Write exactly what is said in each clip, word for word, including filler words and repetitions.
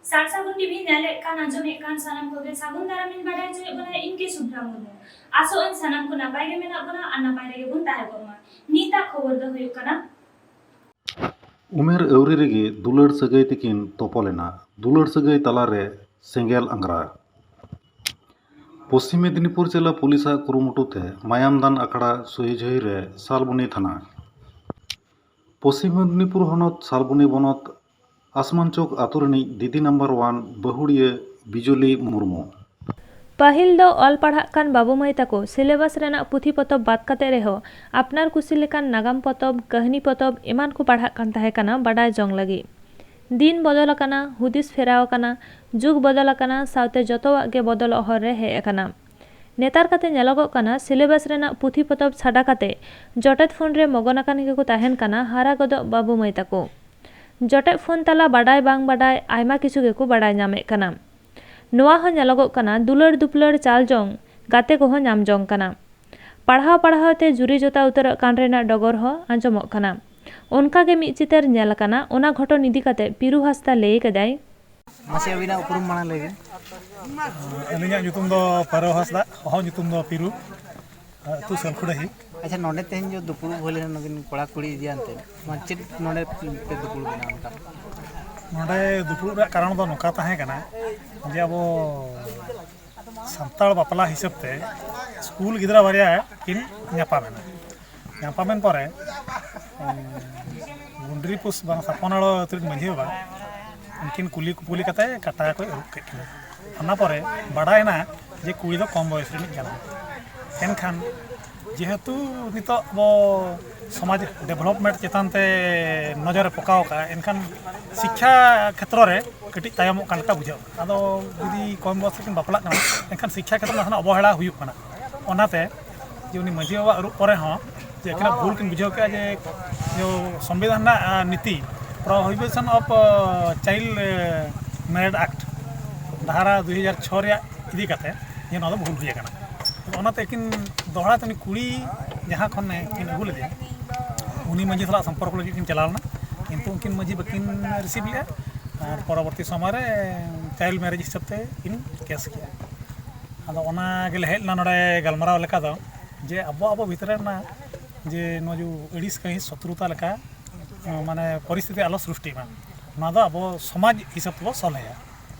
ᱥᱟᱨ ᱥᱟᱹᱜᱩᱱ ᱴᱤᱵᱷᱤ ᱧᱮᱞᱮᱫ ᱠᱟᱱ, ᱟᱸᱡᱚᱢᱮᱫ ᱠᱟᱱ ᱥᱟᱱᱟᱢ ᱠᱚᱜᱮ ᱥᱟᱹᱜᱩᱱ ᱫᱟᱨᱟᱢ ᱤᱧ ᱵᱟᱰᱟᱭ ᱦᱚᱪᱚᱭᱮᱫ ᱵᱚᱱᱟ, ᱤᱧ ᱜᱮ ᱥᱩᱵᱷᱨᱟ ᱢᱩᱨᱢᱩ᱾ ᱟᱥᱚᱜ ᱟᱹᱧ ᱥᱟᱱᱟᱢ ᱠᱚ ᱱᱟᱯᱟᱭ ᱜᱮ ᱢᱮᱱᱟᱜ ᱵᱚᱱᱟ ᱟᱨ ᱱᱟᱯᱟᱭ ᱨᱮᱜᱮ ᱵᱚᱱ ᱛᱟᱦᱮᱸ ᱠᱚᱜ ᱢᱟ᱾ ᱱᱤᱛᱟᱜ ᱠᱷᱚᱵᱚᱨ ᱫᱚ ᱦᱩᱭᱩᱜ ᱠᱟᱱᱟ᱾ ᱩᱢᱮᱨ ᱟᱹᱣᱨᱤ ᱨᱮᱜᱮ ᱫᱩᱞᱟᱹᱲ ᱥᱟᱹᱜᱟᱹᱭ ᱛᱮᱠᱤᱱ ᱛᱚᱯᱚᱞ ᱮᱱᱟ᱾ ᱫᱩᱞᱟᱹᱲ ᱥᱟᱹᱜᱟᱹᱭ ᱛᱟᱞᱟᱨᱮ ᱥᱮᱸᱜᱮᱞ ᱟᱝᱜᱽᱨᱟ᱾ ᱯᱚᱥᱪᱤᱢ ᱢᱮᱫᱤᱱᱤᱯᱩᱨ ᱡᱮᱞᱟ ᱯᱩᱞᱤᱥᱟᱜ ᱠᱩᱨᱩᱢᱩᱴᱩ ᱛᱮ ᱢᱟᱭᱟᱢ ᱫᱟᱱ ᱟᱠᱷᱲᱟ ᱥᱩᱭᱡᱷᱟᱹᱭ ᱨᱮ ᱥᱟᱞᱵᱚᱱᱤ ᱛᱷᱟᱱᱟ᱾ ᱯᱚᱥᱪᱤᱢ ᱢᱮᱫᱤᱱᱤᱯᱩᱨ ᱦᱚᱱᱚᱛ ᱥᱟᱞᱵᱚᱱᱤ ᱵᱚᱱᱚᱛ ᱟᱥᱢᱟᱱ ᱪᱚᱠ ᱟᱛᱳ ᱨᱤᱱᱤᱡ ᱫᱤᱫᱤ ᱱᱟᱢᱵᱟᱨ ᱚᱣᱟᱱ ᱵᱟᱹᱦᱩᱲᱤᱭᱟᱹ ᱵᱤᱡᱚᱞᱤ ᱢᱩᱨᱢᱩ᱾ ᱯᱟᱹᱦᱤᱞ ᱫᱚ ᱚᱞ ᱯᱟᱲᱦᱟᱜ ᱠᱟᱱ ᱵᱟᱹᱵᱩ ᱢᱟᱹᱭ ᱛᱟᱠᱚ ᱥᱤᱞᱮᱵᱟᱥ ᱨᱮᱱᱟᱜ ᱯᱩᱛᱷᱤ ᱯᱚᱛᱚᱵ ᱵᱟᱫ ᱠᱟᱛᱮ ᱨᱮᱦᱚᱸ ᱟᱯᱱᱟᱨ ᱠᱩᱥᱤ ᱞᱮᱠᱟᱱ ᱱᱟᱜᱟᱢ ᱯᱚᱛᱚᱵ, ᱠᱟᱹᱦᱱᱤ ᱯᱚᱛᱚᱵ ᱮᱢᱟᱱ ᱠᱚ ᱯᱟᱲᱦᱟᱜ ᱠᱟᱱ ᱛᱟᱦᱮᱸ ᱠᱟᱱᱟ ᱵᱟᱰᱟᱭ ᱡᱚᱝ ᱞᱟᱹᱜᱤᱫ᱾ ᱫᱤᱱ ᱵᱚᱫᱚᱞ ᱟᱠᱟᱱᱟ, ᱦᱩᱫᱤᱥ ᱯᱷᱮᱨᱟᱣ ᱟᱠᱟᱱᱟ, ᱡᱩᱜᱽ ᱵᱚᱫᱚᱞ ᱟᱠᱟᱱᱟ, ᱥᱟᱶᱛᱮ ᱡᱚᱛᱚᱣᱟᱜ ᱜᱮ ᱵᱚᱫᱚᱞᱚᱜ ᱦᱚᱨ ᱨᱮ ᱦᱮᱡ ᱟᱠᱟᱱᱟ᱾ ᱱᱮᱛᱟᱨ ᱠᱟᱛᱮ ᱧᱮᱞᱚᱜᱚᱜ ᱠᱟᱱᱟ ᱥᱤᱞᱮᱵᱟᱥ ᱨᱮᱱᱟᱜ ᱯᱩᱛᱷᱤ ᱯᱚᱛᱚᱵ ᱪᱷᱟᱰᱟ ᱠᱟᱛᱮ ᱡᱚᱴᱮᱫ ᱯᱷᱳᱱ ᱨᱮ ᱢᱚᱜᱚᱱ ᱟᱠᱟᱱ ᱜᱮᱠᱚ ᱛᱟᱦᱮᱱ ᱠᱟᱱᱟ ᱦᱟᱨᱟ ᱜᱚᱫᱚᱜ ᱵᱟᱹᱵᱩ ᱢᱟᱹᱭ ᱛᱟᱠᱚ᱾ ᱡᱚᱴᱮᱫ ᱯᱷᱳᱱ ᱛᱟᱞᱟ ᱵᱟᱰᱟᱭ ᱵᱟᱝ ᱵᱟᱰᱟᱭ ᱟᱭᱢᱟ ᱠᱤᱪᱷᱩ ᱜᱮᱠᱚ ᱵᱟᱰᱟᱭ ᱧᱟᱢᱮᱫ ᱠᱟᱱᱟ᱾ ᱱᱚᱣᱟ ᱦᱚᱸ ᱧᱮᱞᱚᱜᱚᱜ ᱠᱟᱱᱟ ᱫᱩᱞᱟᱹᱲ ᱫᱩᱯᱞᱟᱹᱲ ᱪᱟᱞ ᱡᱚᱝ ᱜᱟᱛᱮ ᱠᱚᱦᱚᱸ ᱧᱟᱢ ᱡᱚᱝ ᱠᱟᱱᱟ᱾ ᱯᱟᱲᱦᱟᱣ ᱯᱟᱲᱦᱟᱣ ᱛᱮ ᱡᱩᱨᱤ ᱡᱚᱛᱟ ᱩᱛᱟᱹᱨᱚᱜ ᱠᱟᱱ ᱨᱮᱱᱟᱜ ᱰᱚᱜᱚᱨ ᱦᱚᱸ ᱟᱸᱡᱚᱢᱚᱜ ᱠᱟᱱᱟ᱾ ᱚᱱᱠᱟ ᱜᱮ ᱢᱤᱫ ᱪᱤᱛᱟᱹᱨ ᱧᱮᱞ ᱟᱠᱟᱱᱟ᱾ ᱚᱱᱟ ᱜᱷᱚᱴᱚᱱ ᱤᱫᱤ ᱠᱟᱛᱮ ᱯᱤᱨᱩ ᱦᱟᱸᱥᱫᱟ ᱞᱟᱹᱭ ᱠᱟᱫᱟᱭ᱾ ᱢᱟᱥᱮ ᱟᱹᱵᱤᱱᱟᱜ ᱩᱯᱨᱩᱢ ᱢᱟᱲᱟᱝ ᱞᱟᱹᱭ ᱵᱤᱱ᱾ ᱟᱹᱞᱤᱧᱟᱜ ᱧᱩᱛᱩᱢ ᱫᱚ ᱯᱟᱹᱨᱣ ᱦᱟᱸᱥᱫᱟ, ᱦᱚᱦᱚ ᱧᱩᱛᱩᱢ ᱫᱚ ᱯᱤᱨᱩ, ᱟᱹᱛᱩ ᱥᱟᱞᱠᱷᱩᱰᱟᱹᱦᱤ᱾ ᱟᱪᱪᱷᱟ, ᱱᱚᱰᱮ ᱛᱮᱦᱮᱧ ᱡᱮ ᱫᱩᱯᱲᱩᱵ ᱦᱩᱭ ᱞᱮᱱᱟ ᱱᱩᱠᱤᱱ ᱠᱚᱲᱟ ᱠᱩᱲᱤ ᱤᱫᱤ ᱟᱱᱛᱮ, ᱢᱟ ᱪᱮᱫ ᱱᱚᱰᱮ ᱯᱮ ᱫᱩᱯᱲᱩᱵ ᱮᱱᱟ ᱚᱱᱠᱟ? ᱱᱚᱰᱮ ᱫᱩᱯᱲᱩᱵ ᱨᱮᱭᱟᱜ ᱠᱟᱨᱚᱱ ᱫᱚ ᱱᱚᱝᱠᱟ ᱛᱟᱦᱮᱸ ᱠᱟᱱᱟ ᱡᱮ ᱟᱵᱚ ᱥᱟᱱᱛᱟᱲ ᱵᱟᱯᱞᱟ ᱦᱤᱥᱟᱹᱵ ᱛᱮ ᱥᱠᱩᱞ ᱜᱤᱫᱽᱨᱟᱹ ᱵᱟᱨᱭᱟ ᱠᱤᱱ ᱧᱟᱯᱟᱢ ᱮᱱᱟ᱾ ᱧᱟᱯᱟᱢᱮᱱ ᱯᱚᱨᱮ, ᱩᱸ, ᱜᱩᱱᱰᱨᱤ ᱯᱩᱥ ᱵᱟᱝ ᱥᱟᱯᱚᱱᱟᱲᱚ ᱟᱹᱛᱩ ᱨᱤᱱ ᱢᱟᱹᱡᱷᱤ ᱵᱟᱵᱟ ᱩᱱᱠᱤᱱ ᱠᱩᱞᱤ ᱠᱩᱯᱩᱞᱤ ᱠᱟᱛᱮ ᱠᱟᱴᱟ ᱠᱚᱭ ᱟᱹᱨᱩᱵ ᱠᱮᱫ ᱠᱤᱱᱟ᱾ ᱚᱱᱟ ᱯᱚᱨᱮ ᱵᱟᱰᱟᱭᱮᱱᱟ ᱡᱮ ᱠᱩᱲᱤ ᱫᱚ ᱠᱚᱢ ᱵᱚᱭᱮᱥ ᱨᱤᱱᱤᱡ ᱠᱟᱱᱟᱭ᱾ ᱮᱱᱠᱷᱟᱱ ᱡᱮᱦᱮᱛᱩ ᱱᱤᱛᱚᱜ ᱟᱵᱚ ᱥᱚᱢᱟᱡᱽ ᱰᱮᱵᱷᱞᱚᱯᱢᱮᱱᱴ ᱪᱮᱛᱟᱱ ᱛᱮ ᱱᱚᱡᱚᱨᱮ ᱯᱚᱠᱟᱣ ᱠᱟᱜᱼᱟ, ᱮᱱᱠᱷᱟᱱ ᱥᱤᱠᱠᱷᱟ ᱠᱷᱮᱛᱨᱚ ᱨᱮ ᱠᱟᱹᱴᱤᱡ ᱛᱟᱭᱚᱢᱚᱜ ᱠᱟᱱ ᱞᱮᱠᱟ ᱵᱩᱡᱷᱟᱹᱜ ᱠᱟᱱᱟ᱾ ᱟᱫᱚ ᱡᱩᱫᱤ ᱠᱚᱢ ᱵᱚᱭᱚᱥ ᱨᱮᱠᱤᱱ ᱵᱟᱯᱞᱟᱜ ᱠᱟᱱᱟ, ᱮᱱᱠᱷᱟᱱ ᱥᱤᱠᱠᱷᱟ ᱠᱷᱮᱛᱨᱚ ᱱᱟᱥᱮᱱᱟᱜ ᱚᱵᱚᱦᱮᱲᱟ ᱦᱩᱭᱩᱜ ᱠᱟᱱᱟ᱾ ᱚᱱᱟᱛᱮ ᱡᱮ ᱩᱱᱤ ᱢᱟᱹᱡᱷᱤ ᱵᱟᱵᱟ ᱟᱹᱨᱩᱵ ᱯᱚᱨᱮ ᱦᱚᱸ ᱡᱮ ᱟᱹᱠᱤᱱᱟᱜ ᱵᱷᱩᱞ ᱠᱤᱱ ᱵᱩᱡᱷᱟᱹᱣ ᱠᱮᱜᱼᱟ ᱡᱮ, ᱡᱮ ᱥᱚᱝᱵᱤᱫᱷᱟᱱ ᱨᱮᱱᱟᱜ, ᱟᱸ, ᱱᱤᱛᱤ Prohibition of, ᱟᱸ, Child, ᱟᱸ, Marriage Act ᱫᱷᱟᱨᱟ ᱫᱩᱭ ᱦᱟᱡᱟᱨ ᱪᱷᱚ ᱨᱮᱭᱟᱜ ᱤᱫᱤ ᱠᱟᱛᱮ ᱡᱮ ᱱᱚᱣᱟ ᱫᱚ ᱵᱷᱩᱞ ᱦᱩᱭ ᱟᱠᱟᱱᱟ᱾ ᱟᱫᱚ ᱚᱱᱟᱛᱮ ᱟᱹᱠᱤᱱ ᱫᱚᱦᱲᱟ ᱛᱮ ᱩᱱᱤ ᱠᱩᱲᱤ ᱡᱟᱦᱟᱸ ᱠᱷᱚᱱ ᱠᱤᱱ ᱟᱹᱜᱩ ᱞᱮᱫᱮᱭᱟ, ᱩᱱᱤ ᱢᱟᱹᱡᱷᱤ ᱥᱟᱞᱟᱜ ᱥᱚᱢᱯᱚᱨᱠᱚ ᱞᱟᱹᱜᱤᱫ ᱠᱤᱱ ᱪᱟᱞᱟᱣ ᱞᱮᱱᱟ, ᱠᱤᱱᱛᱩ ᱩᱱᱠᱤᱱ ᱢᱟᱹᱡᱷᱤ ᱵᱟᱹᱠᱤᱱ receive ᱞᱮᱫᱼᱟ᱾ ᱟᱨ ᱯᱚᱨᱚᱵᱚᱨᱛᱤ ᱥᱚᱢᱚᱭ ᱨᱮ ᱪᱟᱭᱤᱞᱰ ᱢᱮᱨᱮᱡᱽ ᱦᱤᱥᱟᱹᱵ ᱛᱮ ᱠᱤᱱ ᱠᱮᱥ ᱠᱮᱜᱼᱟ᱾ ᱟᱫᱚ ᱚᱱᱟ ᱜᱮᱞᱮ ᱦᱮᱡ ᱞᱮᱱᱟ ᱱᱚᱰᱮ ᱜᱟᱞᱢᱟᱨᱟᱣ ᱞᱮᱠᱟ ᱫᱚ, ᱡᱮ ᱟᱵᱚ ᱟᱵᱚ ᱵᱷᱤᱛᱨᱤ ᱨᱮᱱᱟᱜ ᱡᱮ ᱱᱚᱣᱟ ᱡᱮ ᱟᱹᱲᱤᱥ ᱠᱟᱹᱦᱤᱥ ᱥᱚᱛᱨᱩᱛᱟ ᱞᱮᱠᱟ, ᱢᱟᱱᱮ ᱯᱚᱨᱤᱥᱛᱷᱤᱛᱤ ᱟᱞᱚ ᱥᱨᱤᱥᱴᱤᱜ ᱢᱟ, ᱱᱚᱣᱟ ᱫᱚ ᱟᱵᱚ ᱥᱚᱢᱟᱡᱽ ᱦᱤᱥᱟᱹᱵ ᱛᱮᱵᱚ ᱥᱚᱞᱦᱮᱭᱟ᱾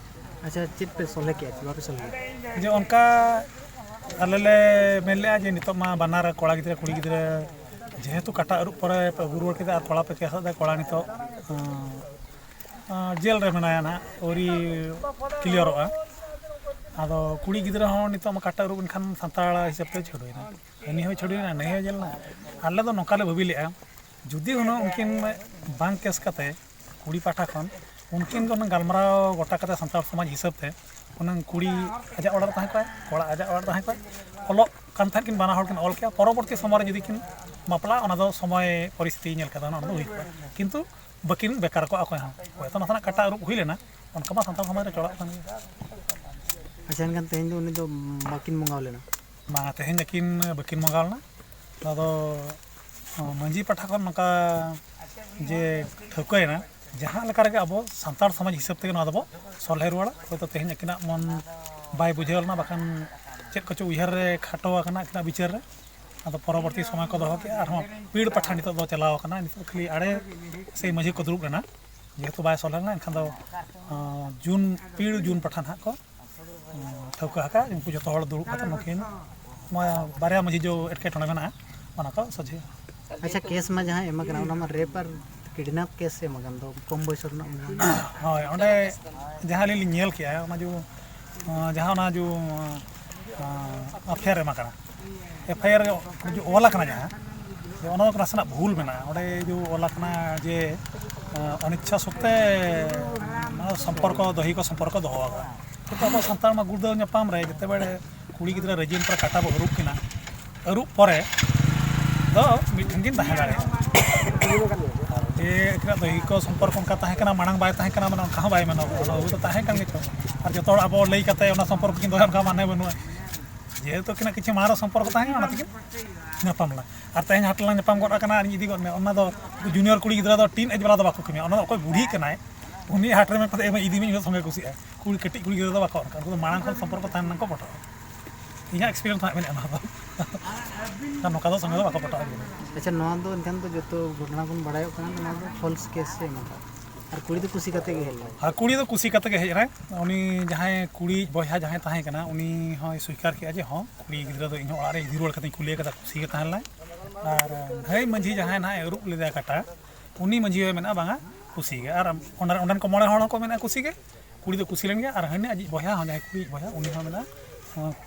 ᱟᱪᱪᱷᱟ, ᱪᱮᱫ ᱯᱮ ᱥᱚᱞᱦᱮ ᱠᱮᱜᱼᱟ, ᱪᱮᱫ ᱵᱟᱯᱮ ᱥᱚᱞᱦᱮ ᱠᱮᱜᱼᱟ? ᱡᱮ ᱚᱱᱠᱟ ᱟᱞᱮ ᱞᱮ ᱢᱮᱱ ᱞᱮᱜᱼᱟ ᱡᱮ ᱱᱤᱛᱚᱜ ᱢᱟ ᱵᱟᱱᱟᱨ ᱠᱚᱲᱟ ᱜᱤᱫᱽᱨᱟᱹ ᱠᱩᱲᱤ ᱜᱤᱫᱽᱨᱟᱹ ᱡᱮᱦᱮᱛᱩ ᱠᱟᱴᱟ ᱟᱹᱨᱩᱵ ᱯᱚᱨᱮ ᱯᱮ ᱟᱹᱜᱩ ᱨᱩᱣᱟᱹᱲ ᱠᱮᱫᱟ ᱟᱨ ᱠᱚᱲᱟ ᱯᱮ ᱠᱮᱥ ᱟᱫᱟ, ᱠᱚᱲᱟ ᱱᱤᱛᱚᱜ, ᱟᱸ, ᱟᱸ, ᱡᱮᱞ ᱨᱮ ᱢᱮᱱᱟᱭᱟ ᱱᱟᱦᱟᱜ, ᱟᱹᱣᱨᱤ ᱠᱞᱤᱭᱟᱨᱚᱜᱼᱟ᱾ ᱟᱫᱚ ᱠᱩᱲᱤ ᱜᱤᱫᱽᱨᱟᱹ ᱦᱚᱸ ᱱᱤᱛᱚᱜ ᱢᱟ ᱠᱟᱴᱟ ᱟᱹᱨᱩᱵ ᱮᱱᱠᱷᱟᱱ ᱥᱟᱱᱛᱟᱲ ᱦᱤᱥᱟᱹᱵ ᱛᱮ ᱪᱷᱟᱹᱰᱣᱤᱱᱟ, ᱦᱟᱹᱱᱤ ᱦᱚᱸᱭ ᱪᱷᱟᱹᱰᱣᱤᱱᱟ, ᱱᱟᱹᱭ ᱦᱚᱸᱭ ᱡᱮᱞ ᱮᱱᱟ᱾ ᱟᱞᱮ ᱫᱚ ᱱᱚᱝᱠᱟ ᱞᱮ ᱵᱷᱟᱹᱵᱤ ᱞᱮᱜᱼᱟ, ᱡᱩᱫᱤ ᱦᱩᱱᱟᱹᱝ ᱩᱱᱠᱤᱱ ᱵᱟᱝ ᱠᱮᱥ ᱠᱟᱛᱮ ᱠᱩᱲᱤ ᱯᱟᱦᱴᱟ ᱠᱷᱚᱱ ᱩᱱᱠᱤᱱ ᱫᱚ ᱦᱩᱱᱟᱹᱝ ᱜᱟᱞᱢᱟᱨᱟᱣ ᱜᱚᱴᱟ ᱠᱟᱛᱮ ᱥᱟᱱᱛᱟᱲ ᱥᱚᱢᱟᱡᱽ ᱦᱤᱥᱟᱹᱵ ᱛᱮ ᱦᱩᱱᱟᱹᱝ ᱠᱩᱲᱤ ᱟᱡᱟᱜ ᱚᱲᱟᱜ ᱨᱮ ᱛᱟᱦᱮᱸ ᱠᱚᱜᱼᱟᱭ, ᱠᱚᱲᱟ ᱟᱡᱟᱜ ᱚᱲᱟᱜ ᱨᱮ ᱛᱟᱦᱮᱸ ᱠᱚᱜᱼᱟᱭ, ᱚᱞᱚᱜ ᱠᱟᱱ ᱛᱟᱦᱮᱸᱫ ᱠᱤᱱ, ᱵᱟᱱᱟ ᱦᱚᱲ ᱠᱤᱱ ᱚᱞ ᱠᱮᱜᱼᱟ᱾ ᱯᱚᱨᱚᱵᱚᱨᱛᱤ ᱥᱚᱢᱚᱭ ᱨᱮ ᱡᱩᱫᱤ ᱠᱤᱱ ᱵᱟᱯᱞᱟᱜᱼᱟ, ᱚᱱᱟ ᱫᱚ ᱥᱚᱢᱚᱭ ᱯᱚᱨᱤᱥᱛᱷᱤᱛᱤ ᱧᱮᱞ ᱠᱟᱛᱮ ᱚᱱᱟ ᱫᱚ ᱦᱩᱭ ᱠᱚᱜᱼᱟ, ᱠᱤᱱᱛᱩ ᱵᱟᱹᱠᱤᱱ ᱵᱮᱠᱟᱨ ᱠᱚᱜᱼᱟ ᱚᱠᱚᱭ ᱦᱚᱸ᱾ ᱦᱚᱭᱛᱳ ᱱᱟᱥᱮᱱᱟᱜ ᱠᱟᱴᱟ ᱟᱹᱨᱩᱵ ᱦᱩᱭ ᱞᱮᱱᱟ, ᱚᱱᱠᱟ ᱢᱟ ᱥᱟᱱᱛᱟᱲ ᱥᱚᱢᱟᱡᱽ ᱨᱮ ᱪᱚᱞᱟᱜ ᱠᱟᱱ ᱜᱮᱭᱟ᱾ ᱟᱪᱪᱷᱟ, ᱮᱱᱠᱷᱟᱱ ᱛᱮᱦᱮᱧ ᱫᱚ ᱩᱱᱤ ᱫᱚ ᱵᱟᱹᱠᱤᱱ ᱵᱚᱸᱜᱟ ᱞᱮᱱᱟ? ᱵᱟᱝᱟ, ᱛᱮᱦᱮᱧ ᱟᱹᱠᱤᱱ ᱵᱟᱹᱠᱤᱱ ᱵᱚᱸᱜᱟ ᱞᱮᱱᱟ᱾ ᱱᱚᱣᱟ ᱫᱚ, ᱚ, ᱢᱟᱹᱡᱷᱤ ᱯᱟᱦᱴᱟ ᱠᱷᱚᱱ ᱱᱚᱝᱠᱟ ᱡᱮ ᱴᱷᱟᱹᱣᱠᱟᱹᱭᱮᱱᱟ, ᱡᱟᱦᱟᱸ ᱞᱮᱠᱟ ᱨᱮᱜᱮ ᱟᱵᱚ ᱥᱟᱱᱛᱟᱲ ᱥᱚᱢᱟᱡᱽ ᱦᱤᱥᱟᱹᱵ ᱛᱮᱜᱮ ᱱᱚᱣᱟ ᱫᱚᱵᱚ ᱥᱚᱞᱦᱮ ᱨᱩᱣᱟᱹᱲᱟ᱾ ᱦᱚᱭᱛᱳ ᱛᱮᱦᱮᱧ ᱟᱹᱠᱤᱱᱟᱜ ᱢᱚᱱ ᱵᱟᱭ ᱵᱩᱡᱷᱟᱹᱣ ᱞᱮᱱᱟ, ᱵᱟᱠᱷᱟᱱ ᱪᱮᱫ ᱠᱚᱪᱚ ᱩᱭᱦᱟᱹᱨ ᱨᱮ ᱠᱷᱟᱴᱚ ᱟᱠᱟᱱᱟ ᱟᱹᱠᱤᱱᱟᱜ ᱵᱤᱪᱟᱹᱨ ᱨᱮ᱾ ᱟᱫᱚ ᱯᱚᱨᱚᱵᱚᱨᱛᱤ ᱥᱚᱢᱚᱭ ᱠᱚ ᱫᱚᱦᱚ ᱠᱮᱜᱼᱟ, ᱟᱨᱦᱚᱸ ᱯᱤᱲ ᱯᱟᱦᱴᱟ ᱱᱤᱛᱚᱜ ᱫᱚ ᱪᱟᱞᱟᱣ ᱟᱠᱟᱱᱟ, ᱱᱤᱛᱚᱜ ᱠᱷᱟᱹᱞᱤ ᱟᱲᱮ ᱥᱮ ᱢᱟᱹᱡᱷᱤ ᱠᱚ ᱫᱩᱲᱩᱵ ᱞᱮᱱᱟ, ᱡᱮᱦᱮᱛᱩ ᱵᱟᱭ ᱥᱚᱞᱦᱮ ᱞᱮᱱᱟ᱾ ᱮᱱᱠᱷᱟᱱ ᱫᱚ, ᱟᱸ, ᱡᱩᱱ, ᱯᱤᱲ ᱡᱩᱱ ᱯᱟᱦᱴᱟ ᱱᱟᱦᱟᱜ ᱠᱚ ᱴᱷᱟᱹᱣᱠᱟᱹ ᱟᱠᱟᱫ, ᱩᱱᱠᱩ ᱡᱚᱛᱚ ᱦᱚᱲ ᱫᱩᱲᱩᱵ ᱠᱟᱛᱮ ᱱᱩᱠᱤᱱ ᱱᱚᱣᱟ ᱵᱟᱨᱭᱟ ᱢᱟᱹᱡᱷᱤ ᱡᱚ ᱮᱴᱠᱮᱴᱚᱬᱮ ᱢᱮᱱᱟᱜᱼᱟ, ᱚᱱᱟ ᱠᱚ ᱥᱚᱡᱷᱮ᱾ ᱟᱪᱪᱷᱟ, ᱠᱮᱥ ᱢᱟ ᱡᱟᱦᱟᱸ ᱮᱢ ᱟᱠᱟᱱᱟ, ᱚᱱᱟ ᱢᱟ ᱨᱮᱯ ᱟᱨ ᱠᱤᱰᱱᱟᱯ ᱠᱮᱥ ᱮᱢ ᱟᱠᱟᱱ ᱫᱚ, ᱠᱚᱢ ᱵᱚᱭᱚᱥ ᱨᱮᱱᱟᱜ ᱢᱮᱱᱟᱜᱼᱟ᱾ ᱦᱳᱭ, ᱚᱸᱰᱮ ᱡᱟᱦᱟᱸ ᱟᱹᱞᱤᱧ ᱞᱤᱧ ᱧᱮᱞ ᱠᱮᱜᱼᱟ, ᱚᱱᱟ ᱡᱚ, ᱡᱟᱦᱟᱸ ᱚᱱᱟ ᱡᱚ, ᱮᱯᱷ ᱟᱭ ᱟᱨ ᱮᱢ ᱟᱠᱟᱱᱟ, ᱮᱯᱷ ᱟᱭ ᱟᱨ ᱡᱚ ᱚᱞ ᱟᱠᱟᱱᱟ ᱡᱟᱦᱟᱸ, ᱡᱮ ᱚᱱᱟ ᱫᱚ ᱱᱟᱥᱮᱱᱟᱜ ᱵᱷᱩᱞ ᱢᱮᱱᱟᱜᱼᱟ᱾ ᱚᱸᱰᱮ ᱡᱚ ᱚᱞ ᱟᱠᱟᱱᱟ ᱡᱮ, ᱚᱱᱤᱪᱪᱷᱟ ᱥᱚᱛᱛᱮ ᱥᱚᱢᱯᱚᱨᱠᱚ, ᱫᱚᱦᱤ ᱠᱚ ᱥᱚᱢᱯᱚᱨᱠᱚ ᱫᱚᱦᱚ ᱟᱠᱟᱫᱟ᱾ ᱠᱤᱱᱛᱩ ᱟᱵᱚ ᱥᱟᱱᱛᱟᱲ ᱢᱟ ᱜᱩᱲᱫᱟᱹᱣ ᱧᱟᱯᱟᱢ ᱨᱮ ᱡᱮᱛᱮ ᱵᱮᱲᱮ ᱠᱩᱲᱤ ᱜᱤᱫᱽᱨᱟᱹ ᱨᱟᱹᱡᱤ ᱯᱚᱨᱮ ᱠᱟᱴᱟ ᱵᱚ ᱟᱹᱨᱩᱵ ᱠᱤᱱᱟ, ᱟᱹᱨᱩᱵ ᱯᱚᱨᱮ ᱫᱚ ᱢᱤᱫᱴᱷᱮᱱ ᱠᱤᱱ ᱛᱟᱦᱮᱸ ᱫᱟᱲᱮᱭᱟᱜᱼᱟ᱾ ᱟᱨ ᱡᱮ ᱟᱹᱠᱤᱱᱟᱜ ᱫᱚ ᱤᱠᱚ ᱥᱚᱢᱯᱚᱨᱠᱚ ᱚᱱᱠᱟ ᱛᱟᱦᱮᱸ ᱠᱟᱱᱟ, ᱢᱟᱲᱟᱝ ᱵᱟᱭ ᱛᱟᱦᱮᱸ ᱠᱟᱱᱟ, ᱢᱟᱱᱮ ᱚᱱᱠᱟ ᱦᱚᱸ ᱵᱟᱭ ᱢᱮᱱᱚᱜᱚᱜᱼᱟ᱾ ᱚᱱᱟ ᱦᱩᱭ ᱫᱚ ᱛᱟᱦᱮᱸ ᱠᱟᱱ ᱜᱮᱪᱚ, ᱟᱨ ᱡᱚᱛᱚ ᱦᱚᱲ ᱟᱵᱚ ᱞᱟᱹᱭ ᱠᱟᱛᱮ ᱚᱱᱟ ᱥᱚᱢᱯᱚᱨᱠᱚ ᱠᱤᱱ ᱫᱚᱦᱚᱭᱟ, ᱚᱱᱠᱟ ᱢᱟᱱᱮ ᱵᱟᱹᱱᱩᱜᱼᱟ᱾ ᱡᱮᱦᱮᱛᱩ ᱟᱹᱠᱤᱱᱟᱜ ᱠᱤᱪᱷᱩ ᱢᱟᱲᱟᱝ ᱨᱮ ᱥᱚᱢᱯᱚᱨᱠᱚ ᱛᱟᱦᱮᱸ ᱠᱟᱱᱟ, ᱚᱱᱟ ᱛᱮᱠᱤᱱ ᱧᱟᱯᱟᱢ ᱞᱮᱱᱟ᱾ ᱟᱨ ᱛᱮᱦᱮᱧ ᱦᱟᱴ ᱞᱟᱝ ᱧᱟᱯᱟᱢ ᱜᱚᱫ ᱟᱠᱟᱱᱟ, ᱟᱨ ᱤᱧ ᱤᱫᱤ ᱜᱚᱫ ᱢᱮᱭᱟ, ᱚᱱᱟ ᱫᱚ ᱡᱩᱱᱤᱭᱚᱨ ᱠᱩᱲᱤ ᱜᱤᱫᱽᱨᱟᱹ ᱫᱚ ᱴᱤᱱ ᱮᱡᱽ ᱵᱟᱞᱟ ᱫᱚ ᱵᱟᱠᱚ ᱠᱟᱹᱢᱤᱭᱟ, ᱚᱱᱟ ᱫᱚ ᱚᱠᱚᱭ ᱵᱩᱲᱦᱤ ᱠᱟᱱᱟᱭ, ᱩᱱᱤ ᱦᱟᱴ ᱨᱮ ᱢᱮᱱ ᱠᱟᱛᱮ ᱮᱢ ᱤᱫᱤ ᱢᱮ, ᱤᱧ ᱫᱚ ᱥᱚᱸᱜᱮ ᱠᱩᱥᱤᱜᱼᱟ᱾ ᱠᱩᱲᱤ, ᱠᱟᱹᱴᱤᱡ ᱠᱩᱲᱤ ᱜᱤᱫᱽᱨᱟᱹ ᱫᱚ ᱵᱟᱠᱚ ᱚᱱᱠᱟ, ᱩᱱᱠᱩ ᱫᱚ ᱢᱟᱲᱟᱝ ᱠᱷᱚᱱ ᱥᱚᱢᱯᱚᱨᱠᱚ ᱛᱟᱦᱮᱱ ᱨᱮᱱᱟᱜ ᱠᱚ ᱯᱚᱴᱟᱜᱼᱟ᱾ ᱤᱧᱟᱹᱜ ᱮᱠᱥᱯᱤᱨᱤᱭᱮᱱᱥ ᱦᱟᱸᱜ ᱢᱮᱱᱮᱫᱼᱟ ᱱᱚᱣᱟ ᱫᱚ᱾ ᱟᱨ ᱱᱚᱝᱠᱟ ᱫᱚ ᱥᱚᱸᱜᱮ ᱫᱚ ᱵᱟᱠᱚ ᱯᱚᱴᱟᱜᱼᱟ᱾ ᱟᱪᱪᱷᱟ, ᱱᱚᱣᱟ ᱫᱚ ᱮᱱᱠᱷᱟᱱ ᱫᱚ ᱡᱚᱛᱚ ᱜᱷᱚᱴᱚᱱᱟ ᱵᱚᱱ ᱵᱟᱲᱟᱭᱚᱜ ᱠᱟᱱᱟ, ᱱᱚᱣᱟ ᱫᱚ ᱯᱷᱚᱞᱥ ᱠᱮᱥ ᱥᱮ ᱱᱚᱝᱠᱟ? ᱟᱨ ᱠᱩᱲᱤ ᱫᱚ ᱠᱩᱥᱤ ᱠᱟᱛᱮ ᱜᱮ ᱦᱮᱡ ᱞᱮᱱᱟ? ᱟᱨ ᱠᱩᱲᱤ ᱫᱚ ᱠᱩᱥᱤ ᱠᱟᱛᱮ ᱜᱮ ᱦᱮᱡ ᱮᱱᱟᱭ᱾ ᱩᱱᱤ ᱡᱟᱦᱟᱸᱭ ᱠᱩᱲᱤ ᱵᱚᱭᱦᱟ ᱡᱟᱦᱟᱸᱭ ᱛᱟᱦᱮᱸ ᱠᱟᱱᱟ, ᱩᱱᱤ ᱦᱚᱸᱭ ᱥᱩᱭᱠᱟᱨ ᱠᱮᱜᱼᱟ ᱡᱮ ᱦᱚᱸ, ᱠᱩᱲᱤ ᱜᱤᱫᱽᱨᱟᱹ ᱫᱚ ᱤᱧ ᱦᱚᱸ ᱚᱲᱟᱜ ᱨᱮ ᱤᱫᱤ ᱨᱩᱣᱟᱹᱲ ᱠᱟᱛᱮᱧ ᱠᱩᱞᱤ ᱟᱠᱟᱫᱟ, ᱠᱩᱥᱤ ᱜᱮ ᱛᱟᱦᱮᱸ ᱞᱮᱱᱟᱭ᱾ ᱟᱨ ᱵᱷᱟᱹᱭ ᱢᱟᱹᱡᱷᱤ ᱡᱟᱦᱟᱸᱭ ᱱᱟᱦᱟᱜ ᱮ ᱟᱹᱨᱩᱵ ᱞᱮᱫᱟ ᱠᱟᱴᱟ, ᱩᱱᱤ ᱢᱟᱹᱡᱷᱤ ᱦᱚᱸᱭ ᱢᱮᱱᱟ ᱵᱟᱝᱟ, ᱠᱩᱥᱤ ᱜᱮ᱾ ᱟᱨ ᱚᱸᱰᱮ, ᱚᱸᱰᱮᱱ ᱠᱚ ᱢᱚᱬᱮ ᱦᱚᱲ ᱦᱚᱸᱠᱚ ᱢᱮᱱᱟ ᱠᱩᱥᱤ ᱜᱮ, ᱠᱩᱲᱤ ᱫᱚ ᱠᱩᱥᱤ ᱞᱮᱱ ᱜᱮᱭᱟ᱾ ᱟᱨ ᱦᱟᱹᱱᱤ ᱟᱡᱤᱡ ᱵᱚᱭᱦᱟ ᱦᱚᱸ, ᱡᱟᱦᱟᱸᱭ ᱠᱩᱲᱤᱭᱤᱡ ᱵᱚᱭᱦᱟ, ᱩᱱᱤ ᱦᱚᱸ ᱢᱮᱱᱟ,